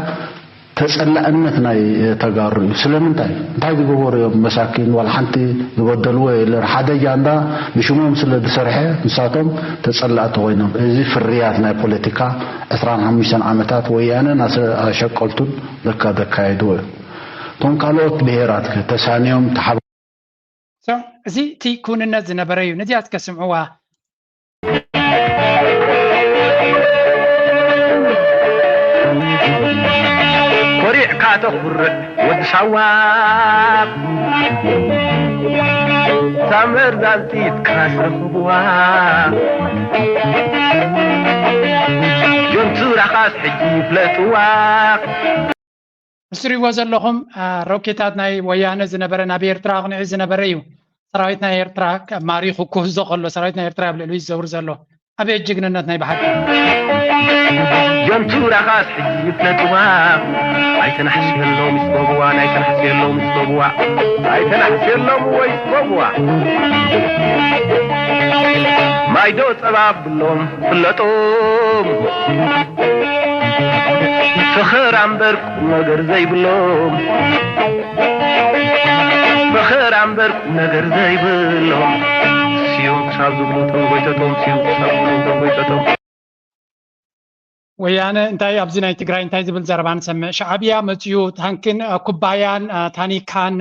ተፀላእነት ናይ ተጋሩ እዩ። ስለምንታይ? እንታይ ዝገበሩ እዮም መሳኪን? ዋላ ሓንቲ ዝበደልዎ የለን። ሓደ ጃንዳ ብሽሞም ስለ ዝሰርሐ ንሳቶም ተፀላእቲ ኮይኖም። እዚ ፍርያት ናይ ፖለቲካ ዕስራን ሓሙሽተን ዓመታት ወያነን ኣሸቀልቱን ዘካ ዘካየድዎ እዩ። እቶም ካልኦት ብሄራት ከ ተሳንዮም ተሓባ So እዚ እቲ ክውንነት ዝነበረ እዩ። ነዚኣ እስከ ስምዕዋ። ኮሪዕካ ተኹርዕ ወዲ ሳዋ ሳመር ዛንጢት ክራስ ረኽብዋ ጆንቱራኻስ ሕጂ ይፍለጥዋ ምስ ትሪእዎ ዘለኹም ሮኬታት ናይ ወያነ ዝነበረ ናብ ኤርትራ ኣቕኒዑ ዝነበረ እዩ። ሰራዊት ናይ ኤርትራ ማሪኹ ክህዞ ከሎ ሰራዊት ናይ ኤርትራ ኣብ ልዕሊኡ ዝዘውር ዘሎ ኣበየት ጅግንነት ናይ ብሓቂ። ጀንቱራኻስ ሕጂ ይፍለጥዋ ኣይተናሕስየሎም ይስበብዋ ኣይተናሕስየሎም ይስበብዋ ኣይተናሕስየሎም ወይ ይስበብዋ ማይዶ ጸባ ብሎም ፍለጦም ፈኸራ እምበር ቁም ነገር ዘይብሎም ፈኸራ እምበር ቁም ነገር ዘይብሎም ስዮም ክሳብ ዝብሉ ተንጎይተቶም ስዮም ክሳብ ዝብሉ ተንጎይተቶም ወያነ እንታይ ኣብዚ ናይ ትግራይ እንታይ ዝብል ዘረባ ንሰምዕ? ሻዕብያ መፅዩ ታንክን ኩባያን ታኒካን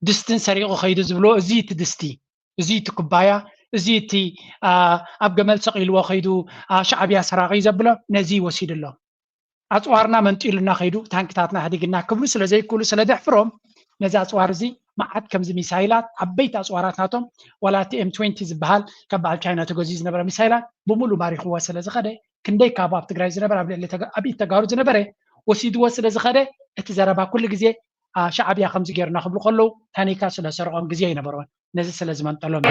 ድስትን ሰሪቑ ከይዱ ዝብሎ እዚ እቲ ድስቲ እዚ እቲ ኩባያ እዚ እቲ ኣብ ገመል ሰቒልዎ ከይዱ ሻዕብያ ሰራቒ ዘብሎ ነዚ ወሲዱ ኣሎ። ኣፅዋርና መንጢሉና ከይዱ ታንክታትና ኣሕዲግና ክብሉ ስለ ዘይክእሉ ስለ ዘሕፍሮም ነዚ ኣፅዋር እዚ መዓት ከምዚ ሚሳይላት ዓበይቲ ኣፅዋራት ናቶም ዋላ እቲ ኤም ትዌንቲ ዝበሃል ካብ በዓል ቻይና ተገዚኡ ዝነበረ ሚሳይላት ብሙሉ ማሪኽዎ ስለ ዝኸደ ክንደይ ካብ ኣብ ትግራይ ዝነበረ ኣብ ልዕሊ ኣብ ኢድ ተጋሩ ዝነበረ ወሲድዎ ስለ ዝኸደ እቲ ዘረባ ኩሉ ግዜ ሻዕብያ ከምዚ ገይርና ክብሉ ከለዉ ታኒካ ስለ ሰርቆም ግዜ ኣይነበርዎን። ነዚ ስለ ዝመንጠሎም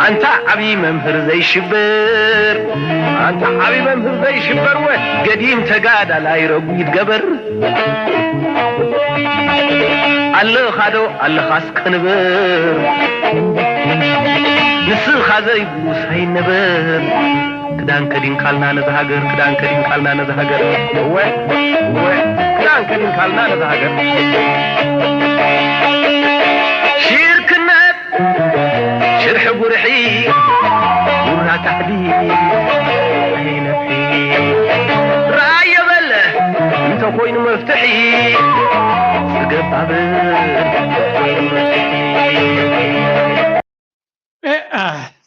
ኣንታ ዓብዪ መምህር ዘይሽበር ኣንታ ዓብዪ መምህር ዘይሽበር ወ ገዲም ተጋዳላይ ረጒድ ገበር ኣለኻዶ ኣለኻስ ቅንብር ንስኻ ዘይብሉስ ኣይነበር ክዳን ከዲንካልና ነዛ ሃገር ክዳን ከዲንካልና ነዛ ሃገር እወ እወ ክዳን ከዲንካልና ነዛ ሃገር ሽርክነት ሽርሒ ጉርሒ ጉራ ታሕዲ ኣይነፍሒ ራየ በለ እንተኮይኑ መፍትሒ ዝገባብ ኮይኑ መፍትሒ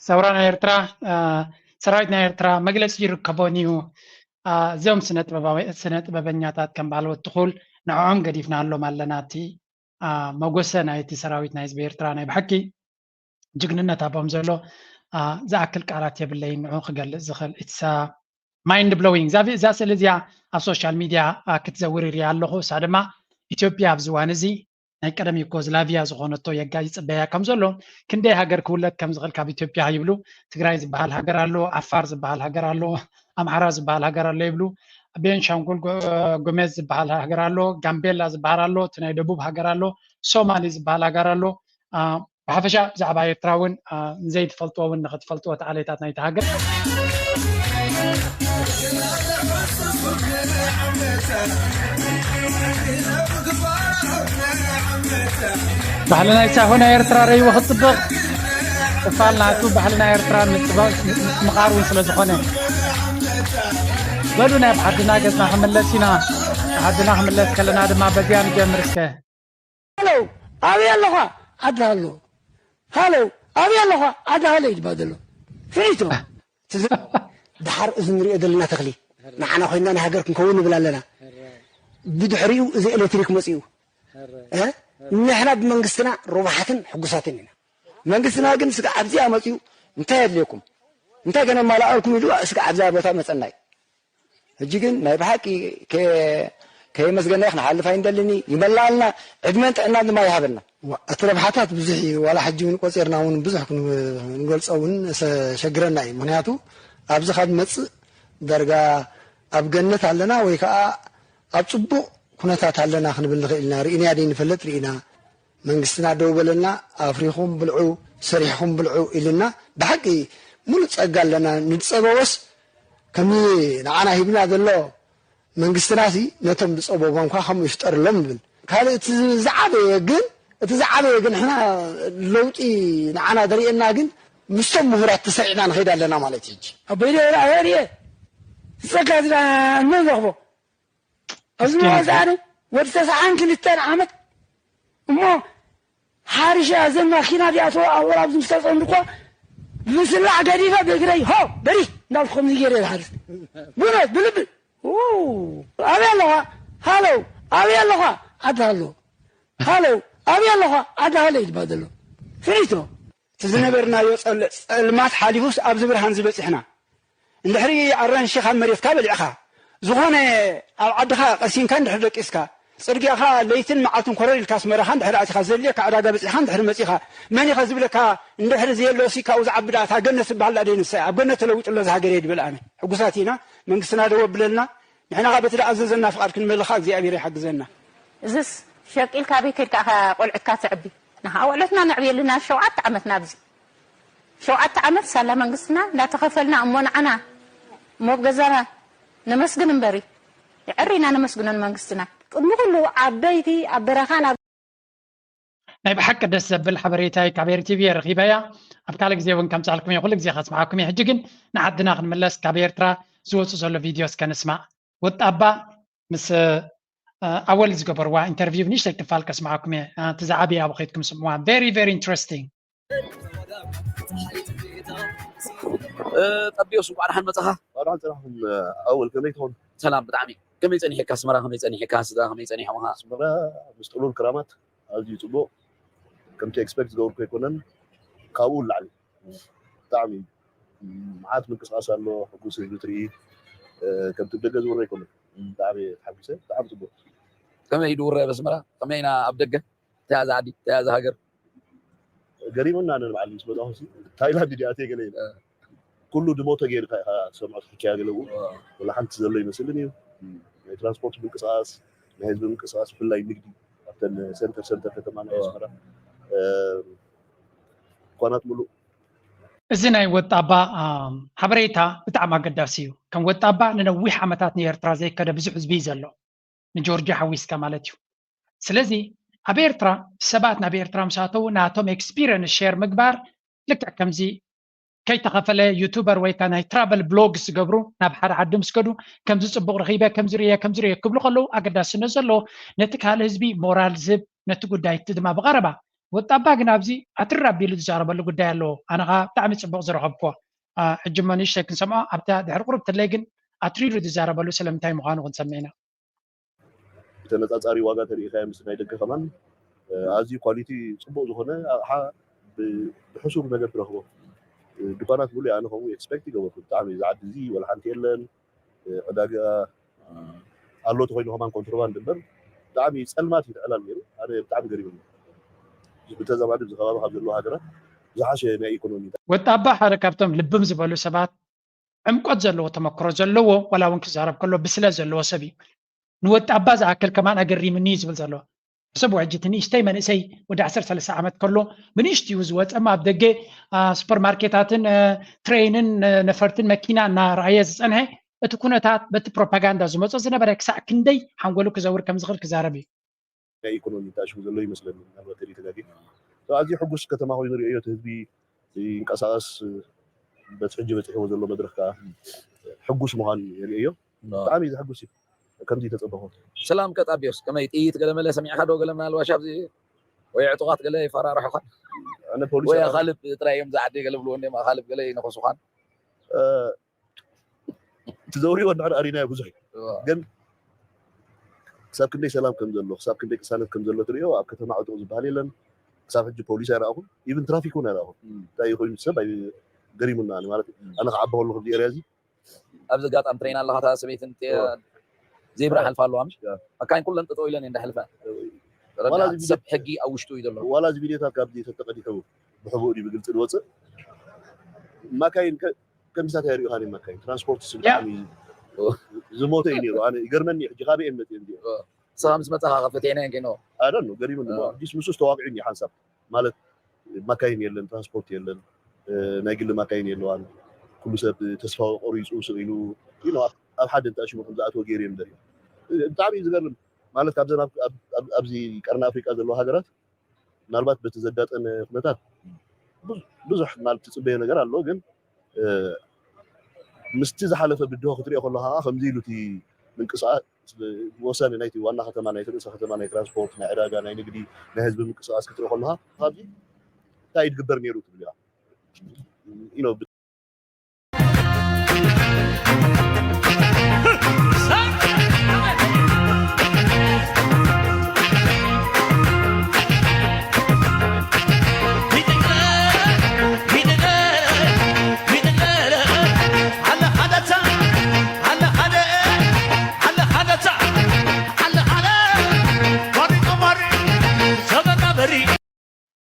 ሰውራ ናይ ኤርትራ ሰራዊት ናይ ኤርትራ መግለፂ ይርከቦን እዩ። እዚኦም ስነ ጥበበኛታት ከም በዓል ወትኹል ንዕኦም ገዲፍናሎም ኣለና። እቲ መጎሰ ናይቲ ሰራዊት ናይ ህዝቢ ኤርትራ ናይ ብሓቂ ጅግንነት ኣቦም ዘሎ ዝኣክል ቃላት የብለይን ንዑ ክገልፅ ዝኽእል። It's mind blowing። እዛ ስእሊ እዚኣ ኣብ social media ክትዘውር ይሪኣ ኣለኹ። እሳ ድማ ኢትዮጵያ ኣብዚ እዋን እዚ ናይ ቀደም ዩጎዝላቪያ ዝኾነቶ የጋ ይፅበያ ከም ዘሎ ክንደይ ሃገር ክውለድ ከም ዝኽእል ካብ ኢትዮጵያ ይብሉ። ትግራይ ዝበሃል ሃገር ኣሎ፣ ዓፋር ዝበሃል ሃገር ኣሎ፣ ኣምሓራ ዝበሃል ሃገር ኣሎ ይብሉ። ቤንሻንጉል ጉሜዝ ዝበሃል ሃገር ኣሎ፣ ጋምቤላ ዝበሃል ኣሎ፣ እቲ ናይ ደቡብ ሃገር ኣሎ፣ ሶማሊ ዝበሃል ሃገር ኣሎ። ብሓፈሻ ብዛዕባ ኤርትራ እውን ንዘይትፈልጥዎ እውን ንክትፈልጥዎ እቲ ዓሌታት ናይቲ ሃገር ባህልና ይሳሆ ናይ ኤርትራ ረይዎ ክፅብቕ ክፋል ናቱ ባህልና ኤርትራ ምፅባቕ ምቕራር እውን ስለ ዝኾነ በሉ ናይ ዓድና ገፅና ክምለስ ኢና ዓድና ክምለስ ከለና ድማ በዚኣ ንጀምር እስከ ሃለው ኣበይ ኣለኻ ዓዲ ሃሎ ሃለው ኣበይ ኣለኻ ዓዲ ሃሎ ይድባ ዘሎ ፍኒቶ ድሓር እዚ ንሪኦ ዘለና ተኽሊ ንዓና ኮይና ንሃገር ክንከውን ንብል ኣለና ብድሕሪኡ እዚ ኤሌክትሪክ መፅኡ ንሕና ብመንግስትና ሩባሓትን ሕጉሳትን ኢና መንግስትና ግን ስጋዕ ኣብዚኣ መፅኡ እንታይ የድልየኩም እንታይ ገነማላኣልኩም ኢሉ ስጋዕ ኣብዛ ቦታ መፀና እዩ ሕጂ ግን ናይ ብሓቂ ከየመስገናይ ክንሓልፍ ኣይንደልን ይመላኣልና ዕድመን ጥዕናን ድማ ይሃበልና እቲ ረብሓታት ብዙሕ እዩ ዋላ ሕጂ እውን ቆፂርና እውን ብዙሕ ክንገልፆ እውን ሸግረና እዩ ምክንያቱ ኣብዚ ካብ መፅእ ዳርጋ ኣብ ገነት ኣለና ወይ ከዓ ኣብ ፅቡቅ ኩነታት ኣለና ክንብል ንኽእል ኢና ርኢናያ ደይንፈልጥ ርኢና መንግስትና ደው በለልና ኣፍሪኹም ብልዑ ሰሪሕኹም ብልዑ ኢሉና ብሓቂ ሙሉእ ፀጋ ኣለና ንፀበቦስ ከምዚ ንዓና ሂብና ዘሎ መንግስትና ሲ ነቶም ዝፀበቦም ከዓ ከምኡ ይፍጠርሎም ንብል ካልእ እቲ ዝዓበየ ግን እቲ ዝዓበየ ግን ሕና ለውጢ ንዓና ዘርእየና ግን ምስቶም ምሁራት ተሰሪዕና ንኸይድ ኣለና ማለት እዩ ሕጂ ኣቦይ ደብረ ኣበርየ ዝፀጋ ዝዳ እንመን ረኽቦ ኣብዚ መዋፅኣኒ ወዲ ተስዓን ክልተን ዓመት እሞ ሓሪሻ እዘን ማኪና ዲኣተወ ኣወር ኣብዚ ምስ ተፀምዱ እኳ ብምስላዕ ገዲፈ ብእግረይ ሆ በሪ እንዳልኩ ከምዚ ገይረ ዝሓርስ ብእውነት ብልቢ ኣበይ ኣለኻ ሃለው ኣበይ ኣለኻ ዓዲ ሃሎ ሃለው ኣበይ ኣለኻ ዓዲ ሃሎ ይድባ ዘሎ ፍኒቶ እቲ ዝነበርናዮ ፀልማት ሓሊፉስ ኣብዚ ብርሃን ዝበፂሕና እንድሕሪ ኣራንሺ ካብ መሬትካ በሊዕኻ ዝኾነ ኣብ ዓድኻ ቀሲንካ እንድሕር ደቂስካ ጽርግያኻ ለይትን መዓልትን ኮረር ኢልካ ኣስመራኻ እንድሕር ኣቲኻ ዘድልየካ ዕዳጋ በጺሕካ እንድሕር መጺኻ መን ኢኸ ዝብለካ እንድሕር ዘየሎ ሲ ካብኡ ዝዓቢ ደኣ እታ ገነት ዝበሃል ደኣ ደይንሳ እያ ኣብ ገነት ተለዊጡ ኣሎ እዚ ሃገር እየ ድብል ኣነ ሕጉሳት ኢና መንግስትና ደው ኣብለልና ንሕና ኸኣ በቲ ደኣ ዘዘና ፍቓድ ክንመልኻ እግዚኣብሔር ይሓግዘና እዝስ ሸቂልካ ኣበይ ከድካ ኢኻ ቆልዑትካ ተዕቢ ንኻ ቆልዑትና ነዕብየልና ሸውዓተ ዓመት ናብዚ ሸውዓተ ዓመት ሳላ መንግስትና እንዳተኸፈልና እሞ ንዓና እሞ ብገዛና ነመስግን እምበሪ የዕሪ ኢና ነመስግኖ ንመንግስትና። ቅድሚ ኩሉ ዓበይቲ ኣብ በረኻን ኣብ። ናይ ብሓቂ ደስ ዘብል ሓበሬታ እዩ ካብ ኤርቲቪ እየ ረኺበያ ኣብ ካልእ ግዜ እውን ከምፅኣልኩም እየ ኩሉ ግዜ ከስምዓኩም እየ ሕጂ ግን ንዓድና ክንምለስ ካብ ኤርትራ ዝወፁ ዘሎ ቪድዮ እስከ ንስማዕ ወጣባ ምስ ኣወል ዝገበርዋ ኢንተርቪው ንእሽተይ ክፋል ከስምዓኩም እየ እቲ ዝዓበየ ኣብ ከይድኩም ስምዋ very very interesting ጠቢዮስ እንኳዕ ደሓን መጻኻ። እንኳዕ ደሓን ጸናሕኩም። ኣወል ከመይ ትኾን? ሰላም ብጣዕሚ። ከመይ ጸኒሕካ ኣስመራ ከመይ ጸኒሕካ ስድራ ከመይ ጸኒሖምኻ? ኣስመራ ምስ ጥሉል ክራማት ኣዝዩ ጽቡቕ። ከምቲ ኤክስፐክት ዝገበርኩ ኣይኮነን። ካብኡ ንላዕሊ ብጣዕሚ መዓት ምንቅስቃስ ኣሎ። ሕጉስ ህዝቢ ትርኢ። ከምቲ ደገ ዝውረ ኣይኮነ። ብጣዕሚ ተሓጊሰ። ብጣዕሚ ፅቡቅ። ከመይ ድውረ በስመራ ከመይና ኣብ ደገ ተያዘ ዓዲ ተያዘ ሃገር ገሪሙና ነን በዓል ምስ መጣኹ ታይላንድ ዲኣተ ገለ ኩሉ ድሞተ ገይርካ ኢኻ ሰምዖ ትሕኪያ ገለዉ ወላ ሓንቲ ዘሎ ይመስልን እዩ። ናይ ትራንስፖርት ምንቅስቃስ ናይ ህዝቢ ምንቅስቃስ ብፍላይ ንግዲ ኣብተን ሰንተር ሰንተር ከተማ ናይ ኣስመራ ኳናት ሙሉእ እዚ ናይ ወጣባ ሓበሬታ ብጣዕሚ ኣገዳሲ እዩ። ከም ወጣባ ንነዊሕ ዓመታት ንኤርትራ ዘይከደ ብዙሕ ህዝቢ እዩ ዘሎ ንጆርጅ ሓዊስካ ማለት እዩ። ስለዚ ኣብ ኤርትራ ሰባት ናብ ኤርትራ ምስ ኣተዉ ናቶም experience share ምግባር ልክዕ ከምዚ ከይተኸፈለ ዩቱበር ወይ ከዓ ናይ travel vlog ዝገብሩ ናብ ሓደ ዓዲ ምስ ከዱ ከምዚ ፅቡቅ ረኺበ ከምዚ ርየ ከምዚ ርየ ክብሉ ከለዉ ኣገዳስነት ዘለዎ ነቲ ካልእ ህዝቢ ሞራል ዝህብ ነቲ ጉዳይ እቲ ድማ ብቐረባ ወጣባ ግን ኣብዚ ኣትር ኣቢሉ ዝዛረበሉ ጉዳይ ኣለዎ። ኣነ ከዓ ብጣዕሚ ፅቡቅ ዝረኸብክዎ ሕጂ እሞ ንእሽተይ ክንሰምዖ ኣብታ ድሕሪ ቁሩብ ትለይ ግን ኣትሪሩ ዝዛረበሉ ስለምንታይ ምዃኑ ክንሰምዕ ኢና። ብተነፃፃሪ ዋጋ ተሪኢኻዮ ምስ ናይ ደገ ከማን ኣዝዩ ኳሊቲ ፅቡቅ ዝኾነ ኣቕሓ ብሕሱር ነገር ትረኽቦ ድኳናት ሙሉ ኣነ ከምኡ expect ይገበርኩ ብጣዕሚ እዚ ዓዲ እዚ ወላ ሓንቲ የለን ዕዳጋ ኣሎ ተኮይኑ ከማን ኮንትሮባንድ እምበር ብጣዕሚ ፀልማት እዩ ዕላል ነይሩ ኣነ ብጣዕሚ ገሪሙኒ ብተዛማዲ ኣብዚ ከባቢ ካብ ዘለዎ ሃገራት ዝሓሸ ናይ ኢኮኖሚ ወጣባ ሓደ ካብቶም ልብም ዝበሉ ሰባት ዕምቆት ዘለዎ ተመክሮ ዘለዎ ዋላ እውን ክዛረብ ከሎ ብስለት ዘለዎ ሰብ እዩ። ንወጣባ ዝኣክል ከማን ኣገሪምኒ እዩ ዝብል ዘሎ ሰብ ሕጂ እቲ ንእሽተይ መንእሰይ ወዲ ዓሰርተ ሰለስተ ዓመት ከሎ ብንእሽትኡ ዝወፀ እማ ኣብ ደገ ሱፐርማርኬታትን ትሬይንን ነፈርትን መኪና እናረኣየ ዝፀንሐ እቲ ኩነታት በቲ ፕሮፓጋንዳ ዝመፆ ዝነበረ ክሳዕ ክንደይ ሓንጎሉ ክዘውር ከም ዝኽእል ክዛረብ እዩ። ናይ ኢኮኖሚ ተኣሽሙ ዘሎ ይመስለኒ ምናልባት ተሪተጋጊ ኣዝዩ ሕጉስ ከተማ ኮይኑ ሪኦ እቲ ህዝቢ ይንቀሳቀስ በቲ ሕጂ በፂሕዎ ዘሎ መድረክ ከዓ ሕጉስ ምኳኑ የርእዮ ብጣዕሚ እዩ ዘሐጉስ እዩ ከምዚ ተፀበኹ ሰላም ቀጣቢዮስ ከመይ ጥይት ገለ መለ ሰሚዕካ ዶ ገለ ምናልባሽ ኣብዚ ወይ ዕጡቃት ገለ ይፈራርሑኻን ኣነ ፖሊስ ወይ ኣኻልብ ጥራይ እዮም ዝዓዲ ገለ ብልዎ እንዲም ኣኻልብ ገለ ይነኸሱኻን ትዘውሪዎ እንድሕር ኣሪናዮ ብዙሕ እዩ ግን ክሳብ ክንደይ ሰላም ከም ዘሎ ክሳብ ክንደይ ቅሳነት ከም ዘሎ ትሪኦ ኣብ ከተማ ዕጡቅ ዝበሃል የለን ክሳብ ሕጂ ፖሊስ ኣይረኣኹን ኢቭን ትራፊክ እውን ኣይረኣኹን እንታይ ኮይኑ ሰብ ገሪሙና ማለት ኣነ ክዓቢ ከለኩ ኣብዚ ኤርያ እዚ ኣብዚ ኣጋጣሚ ትረይና ኣለካ እታ ሰበይትን ዜብራ ሓልፋ ኣለዋ ምሽ መካይን ኩለን ጠጠው ኢለን እንዳሕልፋ ሰብ ሕጊ ኣብ ውሽጡ እዩ ዘሎ ዋላ እዚ ቪዲዮታት ካብ ዘይተተቀዲሑ ብሕቡእ ድዩ ብግልፂ ዝወፅእ ማካይን ከሚሳት ኣይሪኢኻን እዩ ማካይን ትራንስፖርት ብጣዕሚ ዝሞተ እዩ ነይሩ ኣነ ይገርመኒ ሕጂ ካበይ እየን መፅየን እዚኦ ንስኻ ምስ መፃኻ ከፈትየና እየን ከይኖ ኣደኑ ገሪሙኒ ሕጂስ ምስስ ተዋቂዑኒ ሓንሳብ ማለት ማካይን የለን ትራንስፖርት የለን ናይ ግሊ ማካይን የለዋን ኩሉ ሰብ ተስፋ ቆሪፁ ስቕ ኢሉ ኣብ ሓደ እንተኣሽሙ ከም ዝኣተወ ገይሩ እዮም ዘርኢ ብጣዕሚ እዩ ዝገርም ማለት ካብዘን ኣብዚ ቀርኒ ኣፍሪቃ ዘለዋ ሃገራት ምናልባት በቲ ዘጋጠመ ኩነታት ብዙሕ ማለት ትፅበዮ ነገር ኣሎ ግን ምስቲ ዝሓለፈ ብድሆ ክትሪኦ ከለካ ከምዚ ኢሉ እቲ ምንቅስቃስ ወሳኒ ናይቲ ዋና ከተማ ናይቲ ርእሰ ከተማ ናይ ትራንስፖርት ናይ ዕዳጋ ናይ ንግዲ ናይ ህዝቢ ምንቅስቃስ ክትሪኦ ከለካ ካብዚ እንታይ ይድግበር ነይሩ ትብል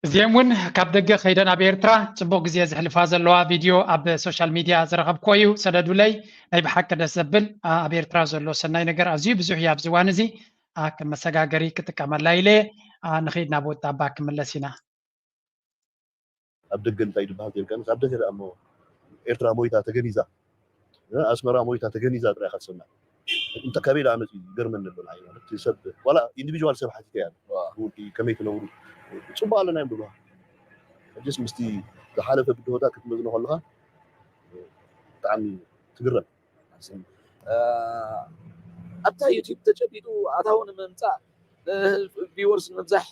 እዚኦም እውን ካብ ደገ ከይደን ኣብ ኤርትራ ፅቡቅ ግዜ ዘሕልፋ ዘለዋ ቪድዮ ኣብ ሶሻል ሚድያ ዝረኸብክዎ እዩ ሰደዱለይ ናይ ብሓቂ ደስ ዘብል ኣብ ኤርትራ ዘሎ ሰናይ ነገር ኣዝዩ ብዙሕ እዩ ኣብዚ እዋን እዚ ከም መሰጋገሪ ክጥቀመላ ኢለ ንኸይድ ናብ ወጣባ ክምለስ ኢና ኣብ ደገ እንታይ ድበሃል ዘይልካ ኣብ ደገ ደኣ እሞ ኤርትራ ሞይታ ተገኒዛ ኣስመራ ሞይታ ተገኒዛ ጥራይ ኢኻ ትሰምዕ እንተ ካበይ ደኣ መፂኡ ይገርመኒ ኣሎ ንዓይ ማለት እቲ ሰብ ዋላ ኢንዲቪጁዋል ሰብ ሓቲተ እያ ብውልቂ ከመይ ትነብሩ ፅቡቅ ኣለና እዮም ብልካ ሕጅስ ምስቲ ዝሓለፈ ብድሆታት ክትመዝኖ ከለካ ብጣዕሚ ትግረም ኣብታ ዩቲብ ተጨቢጡ ኣታዊ ንምምፃእ ቪወርስ ንምብዛሕ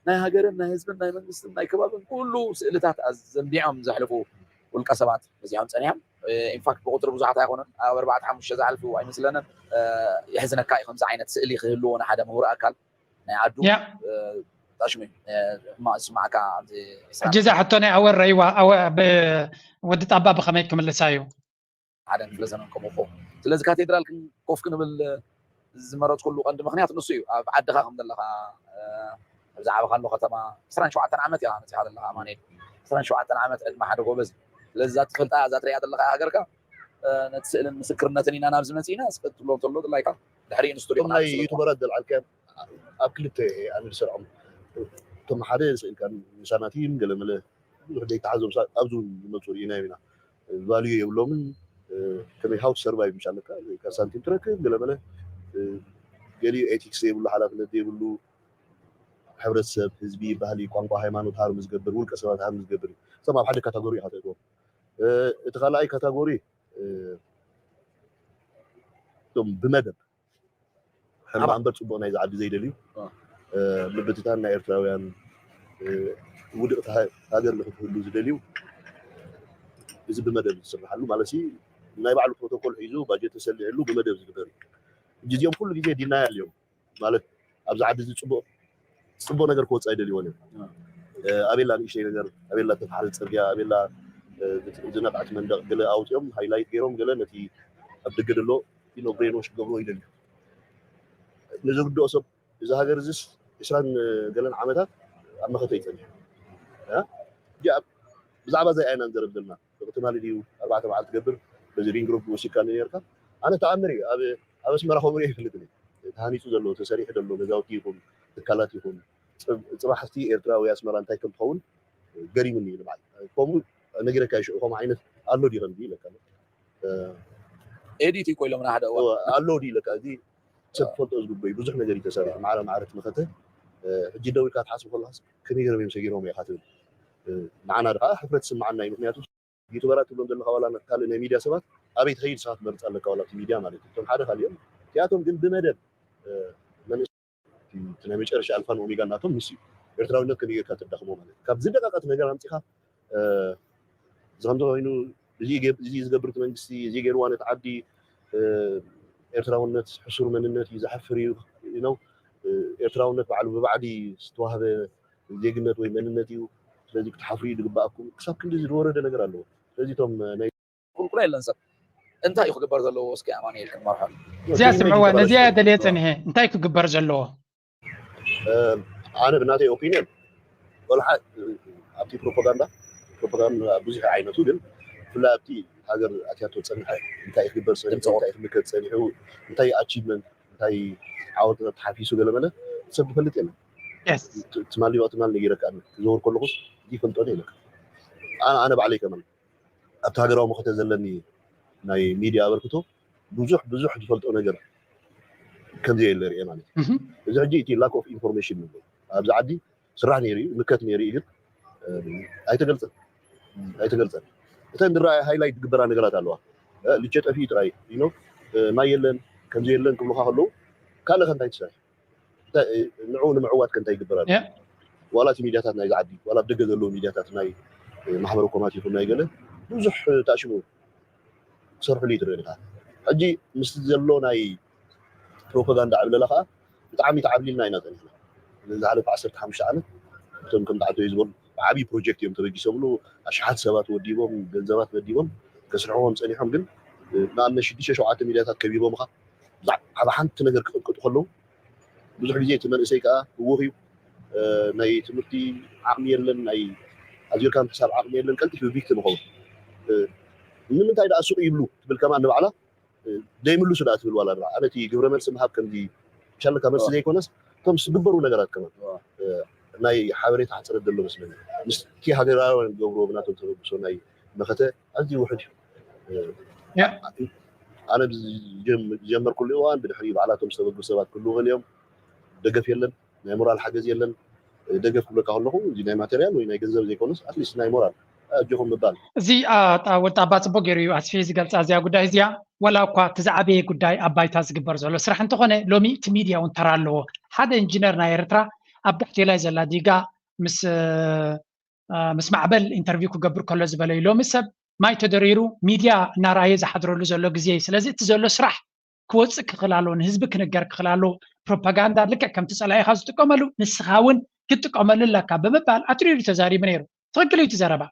ናይ ሃገርን ናይ ህዝብን ናይ መንግስትን ናይ ከባብን ኩሉ ስእልታት ዘንቢዖም ዘሕልፉ ውልቀ ሰባት በዚሖም ፀኒሖም ኢንፋክት ብቁፅሪ ብዙሓት ኣይኮነን ኣብ ኣርባዕተ ሓሙሽተ ዝሓልፉ ኣይመስለንን የሕዝነካ እዩ ከምዚ ዓይነት ስእሊ ክህልዎ ንሓደ ምሁር ኣካል ናይ ዓዱ ታሽሙ ሕማቅ ዝስማዕካ ኣብዚ ሕጂ እዛ ሕቶ ናይ ኣወር ረይዋ ወዲ ጣባ ብከመይ ክምልሳ እዩ? ሓደ ክፍለ ዘመን ከምኡ ክኸውን። ስለዚ ካቴድራል ኮፍ ክንብል ዝመረፅኩሉ ቀንዲ ምክንያት ንሱ እዩ። ኣብ ዓድኻ ከም ዘለኻ ኣብ ዝዓበኻሉ ከተማ ዕስራን ሸውዓተን ዓመት እያ መፂኻ ዘለኻ ኣማኑኤል። ዕስራን ሸውዓተን ዓመት ዕድመ ሓደ ጎበዝ። ስለዚ እዛ ትፈልጣ እዛ ትሪኣ ዘለኻ ሃገርካ ነቲ ስእልን ምስክርነትን ኢና ናብዚ መፂእና። ስቀት ትብሎ እንተሎ ድላይካ ድሕሪኡ ንስቱድዮ ናይ ዩቱበራት ዘልዓልካዮም ኣብ ክልተ ኣነ ዝሰርዖም እቶም ሓደ ስእልካ ንሳናቲም ገለመለ ብዙሕ ዘይተሓዞም ኣብዚ ዝመፁ ርኢናዮም ኢና። ቫልዩ የብሎምን። ከመይ how to survive ምሽ ኣለካ ካብ ሳንቲም ትረክብ ገለመለ ገሊኡ ኤቲክስ ዘይብሉ ሓላፍነት ዘይብሉ ሕብረተሰብ ህዝቢ ባህሊ ቋንቋ ሃይማኖት ሃርም ዝገብር ውልቀ ሰባት ሃርም ዝገብር እዩ። እቶም ኣብ ሓደ ካታጎሪ ኢኻ ተእትዎም። እቲ ካልኣይ ካታጎሪ እቶም ብመደብ ሕልማ እምበር ፅቡቅ ናይዚ ዓዲ ዘይደልዩ ምብትታን ናይ ኤርትራውያን ውድቅቲ ሃገር ንክትህሉ ዝደልዩ እዚ ብመደብ ዝስርሓሉ ማለት ናይ ባዕሉ ፕሮቶኮል ሒዙ ባጀት ተሰሊዕሉ ብመደብ ዝግበር እዩ። እዚኦም ኩሉ ግዜ ዲናያል እዮም ማለት ኣብዚ ዓዲ እዚ ፅቡቅ ፅቡቅ ነገር ክወፅእ ኣይደልይዎን እዮም። ኣቤላ ንእሽተይ ነገር ኣቤላ ተፋሓሪ ፅርግያ ኣቤላ ዝነብዐት መንደቅ ገለ ኣውፅኦም ሃይላይት ገይሮም ገለ ነቲ ኣብ ደገ ዘሎ ኢኖ ብሬኖች ክገብርዎ ይደልዩ። ንዘግድኦ ሰብ እዚ ሃገር እዚስ ዕስራን ገለን ዓመታት ኣብ መኸተ ይፀኒሑ። ብዛዕባ እዚኣ ኢና ንዘረብ ዘለና። ትማሊ ድዩ ኣርባዕተ መዓልቲ ትገብር በዚ ሪንግ ሮድ ወሲድካ ነርካ። ኣነ ተኣምር እዩ። ኣብ ኣስመራ ከምኡ ሪኦ ይፈልጥን እዩ። ተሃኒፁ ዘሎ ተሰሪሑ ዘሎ ገዛውቲ ይኹን ትካላት ይኹን ፅባሕ ሕቲ ኤርትራ ወይ ኣስመራ እንታይ ከም ትኸውን ገሪሙኒ እዩ ንባዕለይ። ከምኡ ነጊረካ ይሽዑ ከምኡ ዓይነት ኣሎ ድዩ ከምዚ ኢለካ። ኤዲት እዩ ኮይሎም ንሓደ እዋን ኣሎ ድዩ ኢለካ። እዚ ሰብ ክፈልጦ ዝግበዩ ብዙሕ ነገር እዩ ተሰሪሑ። ማዕረ ማዕረ ትመኸተ ሕጂ ደው ኢልካ ትሓስብ ከለካስ ከመይ ገይሮም እዮም ሰጊሮም ኢኻ ትብል። ንዓና ድኻ ሕፍረት ስምዓና እዩ። ምክንያቱ ዩቱበራት ትብሎም ዘለካ ዋላ ካልእ ናይ ሚድያ ሰባት ኣበይ ትኸይድ ሰባት መርፅ ኣለካ ዋላ እቲ ሚድያ ማለት እዩ። እቶም ሓደ ካልኦም እቲኣቶም ግን ብመደብ እቲ ናይ መጨረሻ ኣልፋን ኦሜጋ ናቶም ምስ እዩ ኤርትራዊነት ከመይ ጌርካ ተዳኽሞ ማለት ካብ ዝደቀቀት ነገር ኣምፂኻ እዚ ከምዚ ኮይኑ እዚ ዝገብር እቲ መንግስቲ እዚ ገይርዋ ነቲ ዓዲ ኤርትራውነት ሕሱር መንነት እዩ ዘሕፍር እዩ ነው ኤርትራውነት ባዕሉ ብባዕዲ ዝተዋህበ ዜግነት ወይ መንነት እዩ። ስለዚ ክትሓፍሩ እዩ ዝግባኣኩም። ክሳብ ክንዲ ዝወረደ ነገር ኣለዎ። ስለዚ እቶም ናይ ቁልቁሎ የለን ሰብ እንታይ እዩ ክግበር ዘለዎ? እስኪ ኣማኑኤል ክንመርሖ እዚኣ ስምዕዋ ነዚኣ ደልየ ፀኒሐ እንታይ ክግበር ዘለዎ? ኣነ ብናተይ ኦፒኒየን ቆልሓ ኣብቲ ፕሮፓጋንዳ ፕሮፓጋንዳ ብዙሕ ዓይነቱ ግን ብፍላይ ኣብቲ ሃገር ኣትያቶ ፀንሐ እንታይ ክግበር ፀኒሑ እንታይ ክምከት ፀኒሑ እንታይ ኣቺቭመንት እንታይ ዓወት ተሓፊሱ ገለመለ ሰብ ዝፈልጥ የለን። ትማሊ ትማሊ ነጊረካ ዝዘውር ከለኹስ ይፈልጦ ይለካ ኣነ ባዕለይ ከመን ኣብቲ ሃገራዊ መኸተ ዘለኒ ናይ ሚድያ ኣበርክቶ ብዙሕ ብዙሕ ዝፈልጦ ነገር ከምዚ የለ ርኤ ማለት እዩ። እዚ ሕጂ እቲ lack of information ንብሎ ኣብዚ ዓዲ ስራሕ ነይሩ እዩ ምከት ነይሩ እዩ ግን ኣይተገልፀን ኣይተገልፀን። እተን ዝረኣየ ሃይላይት ዝግበራ ነገራት ኣለዋ። ልቸ ጠፊኡ ጥራይ ኢኖ ማይ የለን ከምዚ የለን ክብሉካ ከለዉ ካልእ ከ እንታይ ትሰርሕ ንዕኡ ንምዕዋት ከ እንታይ ይግበር ኣሎ? ዋላ እቲ ሚድያታት ናይዚ ዓዲ ዋላ ኣብ ደገ ዘለዉ ሚድያታት ናይ ማሕበረ ኮማት ይኹን ናይ ገለ ብዙሕ ተኣሽሙ ክሰርሕሉ እዩ ትርኢ ኢኻ። ሕጂ ምስ ዘሎ ናይ ፕሮፓጋንዳ ዕብለላ ከዓ ብጣዕሚ ተዓብሊልና ኢና ፀኒሕና። ዝሓለፈ ዓሰርተ ሓሙሽተ ዓመት እቶም ከም ተዓደዩ ዝበሉ ዓብዪ ፕሮጀክት እዮም ተበጊሶምሉ ኣሽሓት ሰባት ወዲቦም ገንዘባት መዲቦም ከስርሕዎም ፀኒሖም ግን ንኣብነት ሽዱሽተ ሸውዓተ ሚድያታት ከቢቦምኻ ብዛዕባ ሓንቲ ነገር ክቅጥቅጡ ከለዉ ብዙሕ ግዜ እቲ መንእሰይ ከዓ ህውኽ እዩ ናይ ትምህርቲ ዓቕሚ የለን ናይ ኣዚርካ ምሕሳብ ዓቕሚ የለን ቀልጢፍ ቪክቲም ይኸውን ንምንታይ ደኣ ሱቕ ይብሉ ትብል ከማን ንባዕላ ዘይምልሱ ደኣ ትብል ዋላ ንባዕላ ነቲ ግብረ መልሲ ምሃብ ከምዚ ሻለካ መልሲ ዘይኮነስ እቶም ዝግበሩ ነገራት ከማን ናይ ሓበሬታ ሕፅረት ዘሎ መስለኒ ምስቲ ሃገራውያን ዝገብርዎ ብናቶም ተበግሶ ናይ መኸተ ኣዝዩ ውሕድ እዩ ኣነ ዝጀመርኩሉ እዋን ብድሕሪ ባዕላቶም ዝተበግሱ ሰባት ክህልዉ ገሊኦም ደገፍ የለን ናይ ሞራል ሓገዝ የለን ደገፍ ክብለካ ከለኹ እዚ ናይ ማቴርያል ወይ ናይ ገንዘብ ዘይኮነስ ኣትሊስት ናይ ሞራል ኣጆኹም ምባል እዚ ወልጣባ ፅቡቅ ገይሩ እዩ ኣስፊ ዝገልፃ እዚኣ ጉዳይ እዚኣ ወላ እኳ እቲ ዝዓበየ ጉዳይ ኣብ ባይታ ዝግበር ዘሎ ስራሕ እንተኾነ ሎሚ እቲ ሚድያ እውን ተራ ኣለዎ ሓደ ኢንጂነር ናይ ኤርትራ ኣብ ዳሕቴላይ ዘላ ዲጋ ምስ ምስ ማዕበል ኢንተርቪው ክገብር ከሎ ዝበለዩ ሎሚ ሰብ ማይ ተደሪሩ ሚድያ እናረኣየ ዝሓድረሉ ዘሎ ግዜ እዩ ስለዚ እቲ ዘሎ ስራሕ ክወፅእ ክኽእል ኣለዎ ንህዝቢ ክንገር ክኽእል ኣለዎ ፕሮፓጋንዳ ልክዕ ከምቲ ጸላኢኻ ዝጥቀመሉ ንስኻ እውን ክትጥቀመሉ ኣለካ ብምባል ኣትሪሩ ተዛሪቡ ነይሩ። ትኽክል እዩ እቲ ዘረባ።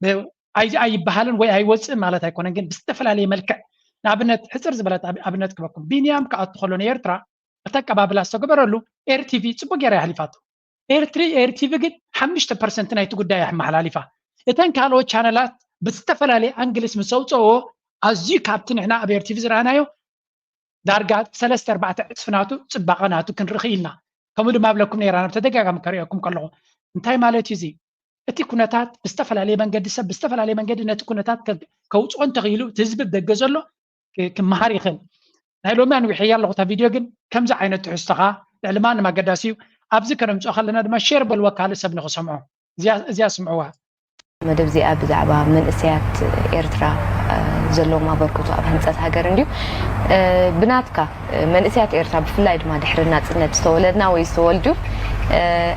ብ-፣ ኣይ-፣ ኣይበሃልን ወይ ኣይወፅእን ማለት ኣይኮነን፣ ግን ብዝተፈላለየ መልክዕ ንኣብነት ሕፅር ዝበለት ኣብ-፣ ኣብነት ክበኩም። ቢንያም ክኣቱ ከሎ ንኤርትራ እቲ ኣቀባብላ ዝተገበረሉ ኤርቲቪ ፅቡቅ ገይራ የሕሊፋቶ። ኤርትሪ ኤርቲቪ ግን ሓሙሽተ ፐርሰንት ናይቲ ጉዳይ ኣመሓላሊፋ። እተን ካልኦት ቻነላት ብዝተፈላለየ ኣንግልስ ምስ ኣውፀኦ ኣዝዩ ካብቲ ንሕና ኣብ ኤርቲቪ ዝረኣናዮ ዳርጋ ሰለስተ ኣርባዕተ ዕፅፊ ናቱ ፅባቐ ናቱ ክንርኢ ኢልና። ከምኡ ድማ ኣብለኩም ነይራ ናብ ተደጋጋሚ ከርእየኩም ከለኹ እንታይ ማለት እዩ እዚ? እቲ ኩነታት ብዝተፈላለየ መንገዲ ሰብ ብዝተፈላለየ መንገዲ ነቲ ኩነታት ከ-፣ ከውፅኦ እንተኽኢሉ እቲ ህዝቢ ብደገ ዘሎ ክ-፣ ክመሃር ይኽእል። ናይ ሎሚ ኣንዊሐያ ኣለኹ እታ ቪድዮ፣ ግን ከምዚ ዓይነት ትሕዝቶኻ ልዕሊ ማንም ኣገዳሲ እዩ። ኣብዚ ከነምፅኦ ከለና ድማ ሼር በልዎ ካልእ ሰብ ንኽሰምዖ። እዚኣ፣ እዚኣ ስምዕዋ። መደብ እዚኣ ብዛዕባ መንእሰያት ኤርትራ ዘለዎም ኣበርክቶ ኣብ ህንፀት ሃገር እንድዩ። ብናትካ መንእሰያት ኤርትራ ብፍላይ ድማ ድሕሪ ናፅነት ዝተወለድና ወይ ዝተወልዱ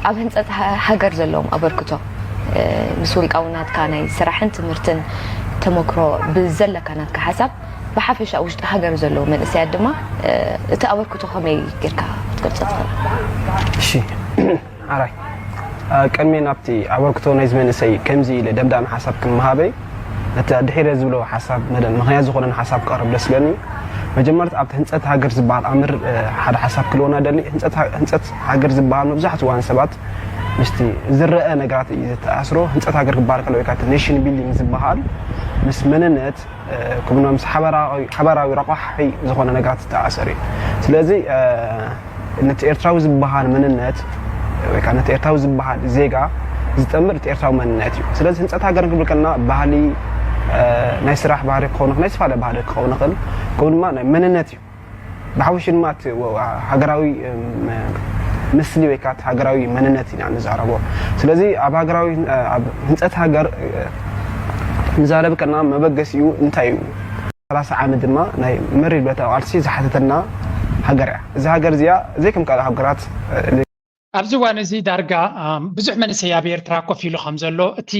ኣብ ህንፀት ሃገር ዘለዎም ኣበርክቶ ምስ ውልቃዊ ናትካ ናይ ስራሕን ትምህርትን ተመክሮ ብዘለካ ናትካ ሓሳብ ብሓፈሻ ውሽጢ ሃገር ዘለዉ መንእሰያት ድማ እቲ ኣበርክቶ ከመይ ጌርካ ክትገልፆ ትኽእል? እሺ፣ ኣራይ ቅድሚ ናብቲ ኣበርክቶ ናይዚ መንእሰይ ከምዚ ኢለ ደምዳሚ ሓሳብ ክመሃበይ ነቲ ድሒረ ዝብሎ ሓሳብ መደ-፣ ምኽንያት ዝኾነን ሓሳብ ክቐርብ ደስ ይብለኒ። መጀመርታ ኣብቲ ህንፀት ሃገር ዝበሃል ኣምር ሓደ ሓሳብ ክልወና ደሊ። ህንፀት ሃ-፣ ህንፀት ሃገር ዝበሃል መብዛሕትኡ እዋን ሰባት ምስቲ ዝረአ ነገራት እዩ ዝተኣስሮ። ህንፀት ሃገር ክበሃል ከሎ ወይ ከዓ እቲ ኔሽን ቢልዲንግ ዝበሃል ምስ መንነት ከምኡ ምስ ሓበራዊ ረቋሒ ዝኾነ ነገራት ዝተኣሰር እዩ። ስለዚ ነቲ ኤርትራዊ ዝበሃል መንነት ወይ ከዓ ነቲ ኤርትራዊ ዝበሃል ዜጋ ዝጠምር እቲ ኤርትራዊ መንነት እዩ። ስለዚ ህንፀት ሃገር ክንብል ከለና ባህሊ፣ ናይ ስራሕ ባህሪ ክኸውን ይኽእል፣ ናይ ዝተፈላለየ ባህሊ ክኸውን ይኽእል፣ ከምኡ ድማ ናይ መንነት እዩ። ብሓፈሽኡ ድማ እቲ ሃገራዊ ምስሊ ወይ ከዓ ሃገራዊ መንነት ኢና ንዛረቦ። ስለዚ ኣብ ሃገራዊ ኣብ ህንፀት ሃገር ንዛረብ ከለና መበገሲኡ እንታይ እዩ? ሰላሳ ዓመት ድማ ናይ መሪር ብረታዊ ቃልሲ ዝሓተተልና ሃገር እያ። እዚ ሃገር እዚኣ ዘይከም ካልእ ሃገራት ኣብዚ እዋን እዚ ዳርጋ ብዙሕ መንእሰይ ኣብ ኤርትራ ኮፍ ኢሉ ከም ዘሎ፣ እቲ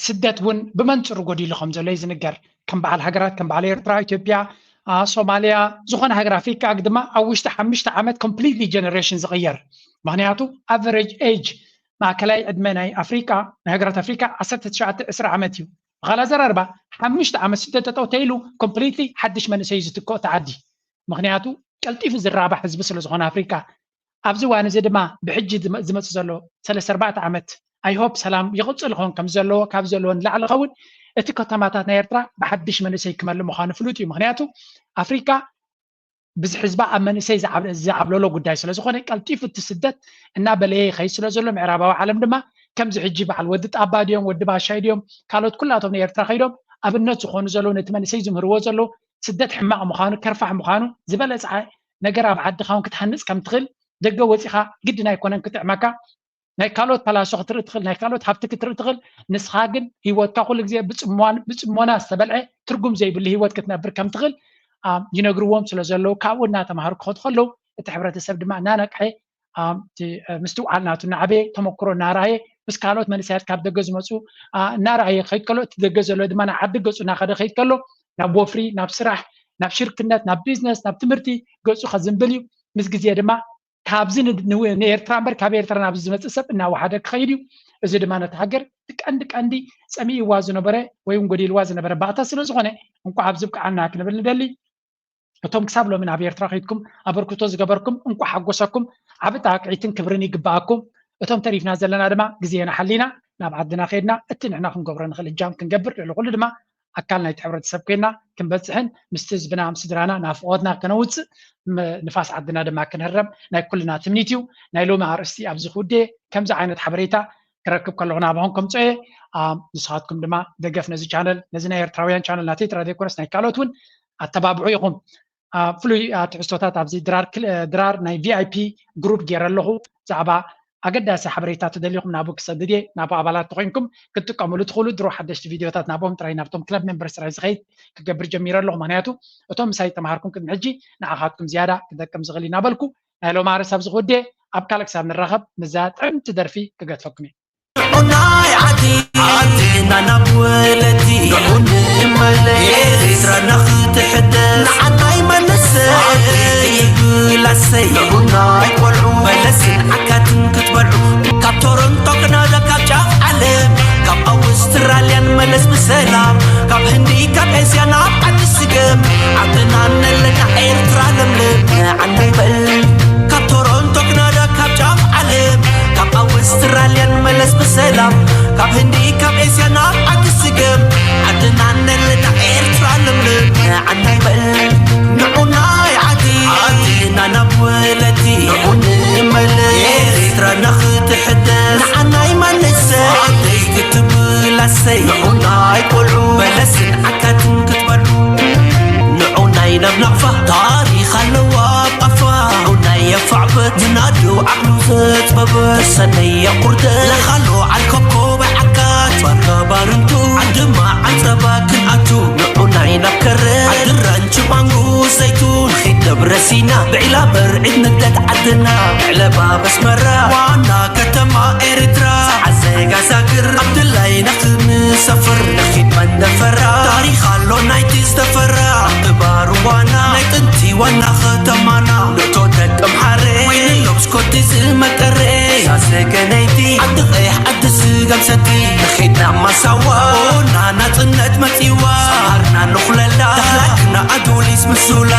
ስደት እውን ብመንፅሩ ጎዲሉ ከም ዘሎ እዩ ዝንገር። ከም በዓል ሃገራት ከም በዓል ኤርትራ፣ ኢትዮጵያ፣ ሶማልያ፣ ዝኾነ ሃገር ኣፍሪካ ድማ ኣብ ውሽጢ ሓሙሽተ ዓመት ኮምፕሊትሊ ጀነሬሽን ዝቕየር። ምክንያቱ ኣቨሬጅ ኤጅ ማእከላይ ዕድመ ናይ ኣፍሪካ ናይ ሃገራት ኣፍሪካ ዓሰርተ ትሽዓተ ዕስራ ዓመት እዩ። ብኻልእ ኣዘራርባ ሓሙሽተ ዓመት ስደት ጠጠው ተኢሉ ኮምፕሊትሊ ሓድሽ መንእሰይ ዝትክኦ ተዓዲ። ምክንያቱ ቀልጢፉ ዝራባሕ ህዝቢ ስለ ዝኾነ ኣፍሪካ። ኣብዚ እዋን እዚ ድማ ብሕጂ ዝመፅእ ዘሎ ሰለስተ ኣርባዕተ ዓመት ኣይሆፕ ሰላም ይቕፅል ይኸውን ከም ዘለዎ ካብ ዘለዎ ንላዕሊ ኸውን እቲ ከተማታት ናይ ኤርትራ ብሓድሽ መንእሰይ ክመልእ ምዃኑ ፍሉጥ እዩ። ምክንያቱ ኣፍሪካ ብዝሒ ህዝባ ኣብ መንእሰይ ዝዓብለሎ ጉዳይ ስለዝኾነ ቀልጢፉ እቲ ስደት እናበለየ ይኸይድ ስለዘሎ ምዕራባዊ ዓለም ድማ ከምዚ ሕጂ በዓል ወዲ ጣባ ድዮም ወዲ ባሻይ ድዮም ካልኦት ኩላቶም ንኤርትራ ከይዶም ኣብነት ዝኾኑ ዘለዉ ነቲ መንእሰይ ዝምህርዎ ዘለዉ ስደት ሕማቕ ምዃኑ ከርፋሕ ምዃኑ ዝበለፀ ነገር ኣብ ዓድኻ እውን ክትሃንፅ ከም ትኽእል ደገ ወፂኻ ግድን ኣይኮነን ክጥዕመካ ናይ ካልኦት ፓላሶ ክትርኢ ትኽእል፣ ናይ ካልኦት ሃብቲ ክትርኢ ትኽእል። ንስኻ ግን ህይወትካ ኩሉ ግዜ ብፅሞና ዝተበልዐ ትርጉም ዘይብሉ ህይወት ክትነብር ከም ትኽእል ይነግርዎም ስለ ዘለዉ ካብኡ እናተምሃሩ ክኸዱ ከለዉ እቲ ሕብረተሰብ ድማ እናነቅሐ ምስትውዓል ናቱ እናዓበየ ተመክሮ እናረኣየ ምስ ካልኦት መንእሰያት ካብ ደገ ዝመፁ እናረኣየ ክኸይድ ከሎ እቲ ደገ ዘሎ ድማ ናብ ዓዲ ገፁ እናኸደ ክኸይድ ከሎ ናብ ወፍሪ ናብ ስራሕ ናብ ሽርክነት ናብ ቢዝነስ ናብ ትምህርቲ ገፁ ከዝንብል እዩ ምስ ግዜ ድማ ካብዚ ንኤርትራ እምበር ካብ ኤርትራ ናብዚ ዝመፅእ ሰብ እናወሓደ ክኸይድ እዩ። እዚ ድማ ነቲ ሃገር እቲ ቀንዲ ቀንዲ ፀሚእዋ ዝነበረ ወይ እውን ጎዲልዋ ዝነበረ ባእታ ስለ ዝኾነ እንኳዕ ኣብዚ ብቅዓና ክንብል ንደሊ። እቶም ክሳብ ሎሚ ናብ ኤርትራ ከይድኩም ኣበርክቶ ዝገበርኩም እንኳዕ ሓጎሰኩም። ዓቢ ጣቅዒትን ክብርን ይግበኣኩም። እቶም ተሪፍና ዘለና ድማ ግዜና ሓሊና ናብ ዓድና ከይድና እቲ ንሕና ክንገብሮ ንኽእል እጃም ክንገብር ልዕሊ ኩሉ ድማ ኣካል ናይቲ ሕብረተሰብ ኮይና ክንበፅሕን ምስቲ ህዝብና ምስ ስድራና ናፍቆትና ከነውፅእ ንፋስ ዓድና ድማ ክንህረም ናይ ኩልና ትምኒት እዩ። ናይ ሎሚ ኣርእስቲ ኣብዚ ክውደ ከምዚ ዓይነት ሓበሬታ ክረክብ ከለኹ ናባኹም ከምፅኦ እየ። ንስኻትኩም ድማ ደገፍ ነዚ ቻነል ነዚ ናይ ኤርትራውያን ቻነል ናተይ ጥራይ ዘይኮነስ ናይ ካልኦት እውን ኣተባብዑ ኢኹም። ፍሉይ ትሕዝቶታት ኣብዚ ድራር ድራር ናይ ቪኣይፒ ግሩፕ ገይረ ኣለኹ ብዛዕባ ኣገዳሲ ሓበሬታ ተደሊኹም ናብኡ ክሰድድ እየ ናብኡ ኣባላት ተኮይንኩም ክትጥቀምሉ ትኽእሉ ድሮ ሓደሽቲ ቪድዮታት ናብኦም ጥራይ ናብቶም ክለብ ሜምበርስ ጥራይ ዝኸይድ ክገብር ጀሚረ ኣለኹ ምክንያቱ እቶም ምሳይ ተምሃርኩም ቅድሚ ሕጂ ንዓኻትኩም ዝያዳ ክጠቅም ዝኽእል እናበልኩ ናይ ሎማርስ ኣብዚ ክውድየ ኣብ ካልእ ክሳብ ንራኸብ ምዛ ጥዕምቲ ደርፊ ክገድፈኩም እየ ቡናይ ዓዲ ዓድና ናብ ወለዲ ንዑ ንመለስ ኤርትራና ክትሕደስ ንዓናይ መንሰይ ላሰይ ቡና ኣይቆልዑ በለስን ዓካትን ክትበልዑ ካብ ቶሮንቶ ክናዳ ካብ ጫፍ ዓለም ካብ ኣውስትራልያን መለስ ብሰላም ካብ ህንዲ ካብ ኤስያ ናብ ዓዲ ስገም ዓድና ነለና ኤርትራ ለምለም ንዓና ይበል ካብ ቶሮንቶ ክናዳ ካብ ጫፍ ዓለም ካብ ኣውስትራልያን መለስ ብሰላም ካብ ህንዲ ካብ ኤስያ ናብ ዓዲ ስገም ዓድና ነለና ኤርትራ ለምለም ንዓና ይበል ንዑናይ ዓዲ ዓድና ናብ ወለዲ ንዑ ንመለስ ኤርትራና ክትሕደስ ንዓናይ መንሰይ ዓደይ ክትብል ኣሰይ ንዑናይ ቆልዑ በለስን ዓካትን ክትበልዑ ንዑናይ ናብ ናቕፋ ታሪኽ ኣለዋ ቃፋ ንዑናይ የፋዕበት ምናዱ ዓቕሉ ዘጥበበ ተሰነየ ቁርደ ለኻሎ ዓልኮኮበ ዓካት ባርካ ባርንቱ ዓድማ ዓንጸባ ክንኣቱ ንዑናይ ናብ ከረ ዓድራን ችማንጉ ዘይቱን ኺድ ደብረ ሲና ብዒላ በርዒድ ንግደት ዓድና ዕለባ በስመራ ዋና ከተማ ኤርትራ ኣዘጋዛግር ኣብ ድላይና ክንሰፍር ንኺድ መንደፈራ ታሪኽ ኣሎ ናይቲ ዝተፈራ ግባሩ ዋና ናይ ጥንቲ ዋና ከተማና ሎቶ ደቅም ሓረ ወይኒ ሎብስኮቲ ዝመቀረ ሳሰገነይቲ ዓዲ ቀይሕ ዓዲ ስገም ሰቲ ንኺድና ማሳዋ ኦና ናጽነት መጺዋ ሰሃርና ንኹለላ ዳህላክና ኣዱሊስ ምሱላ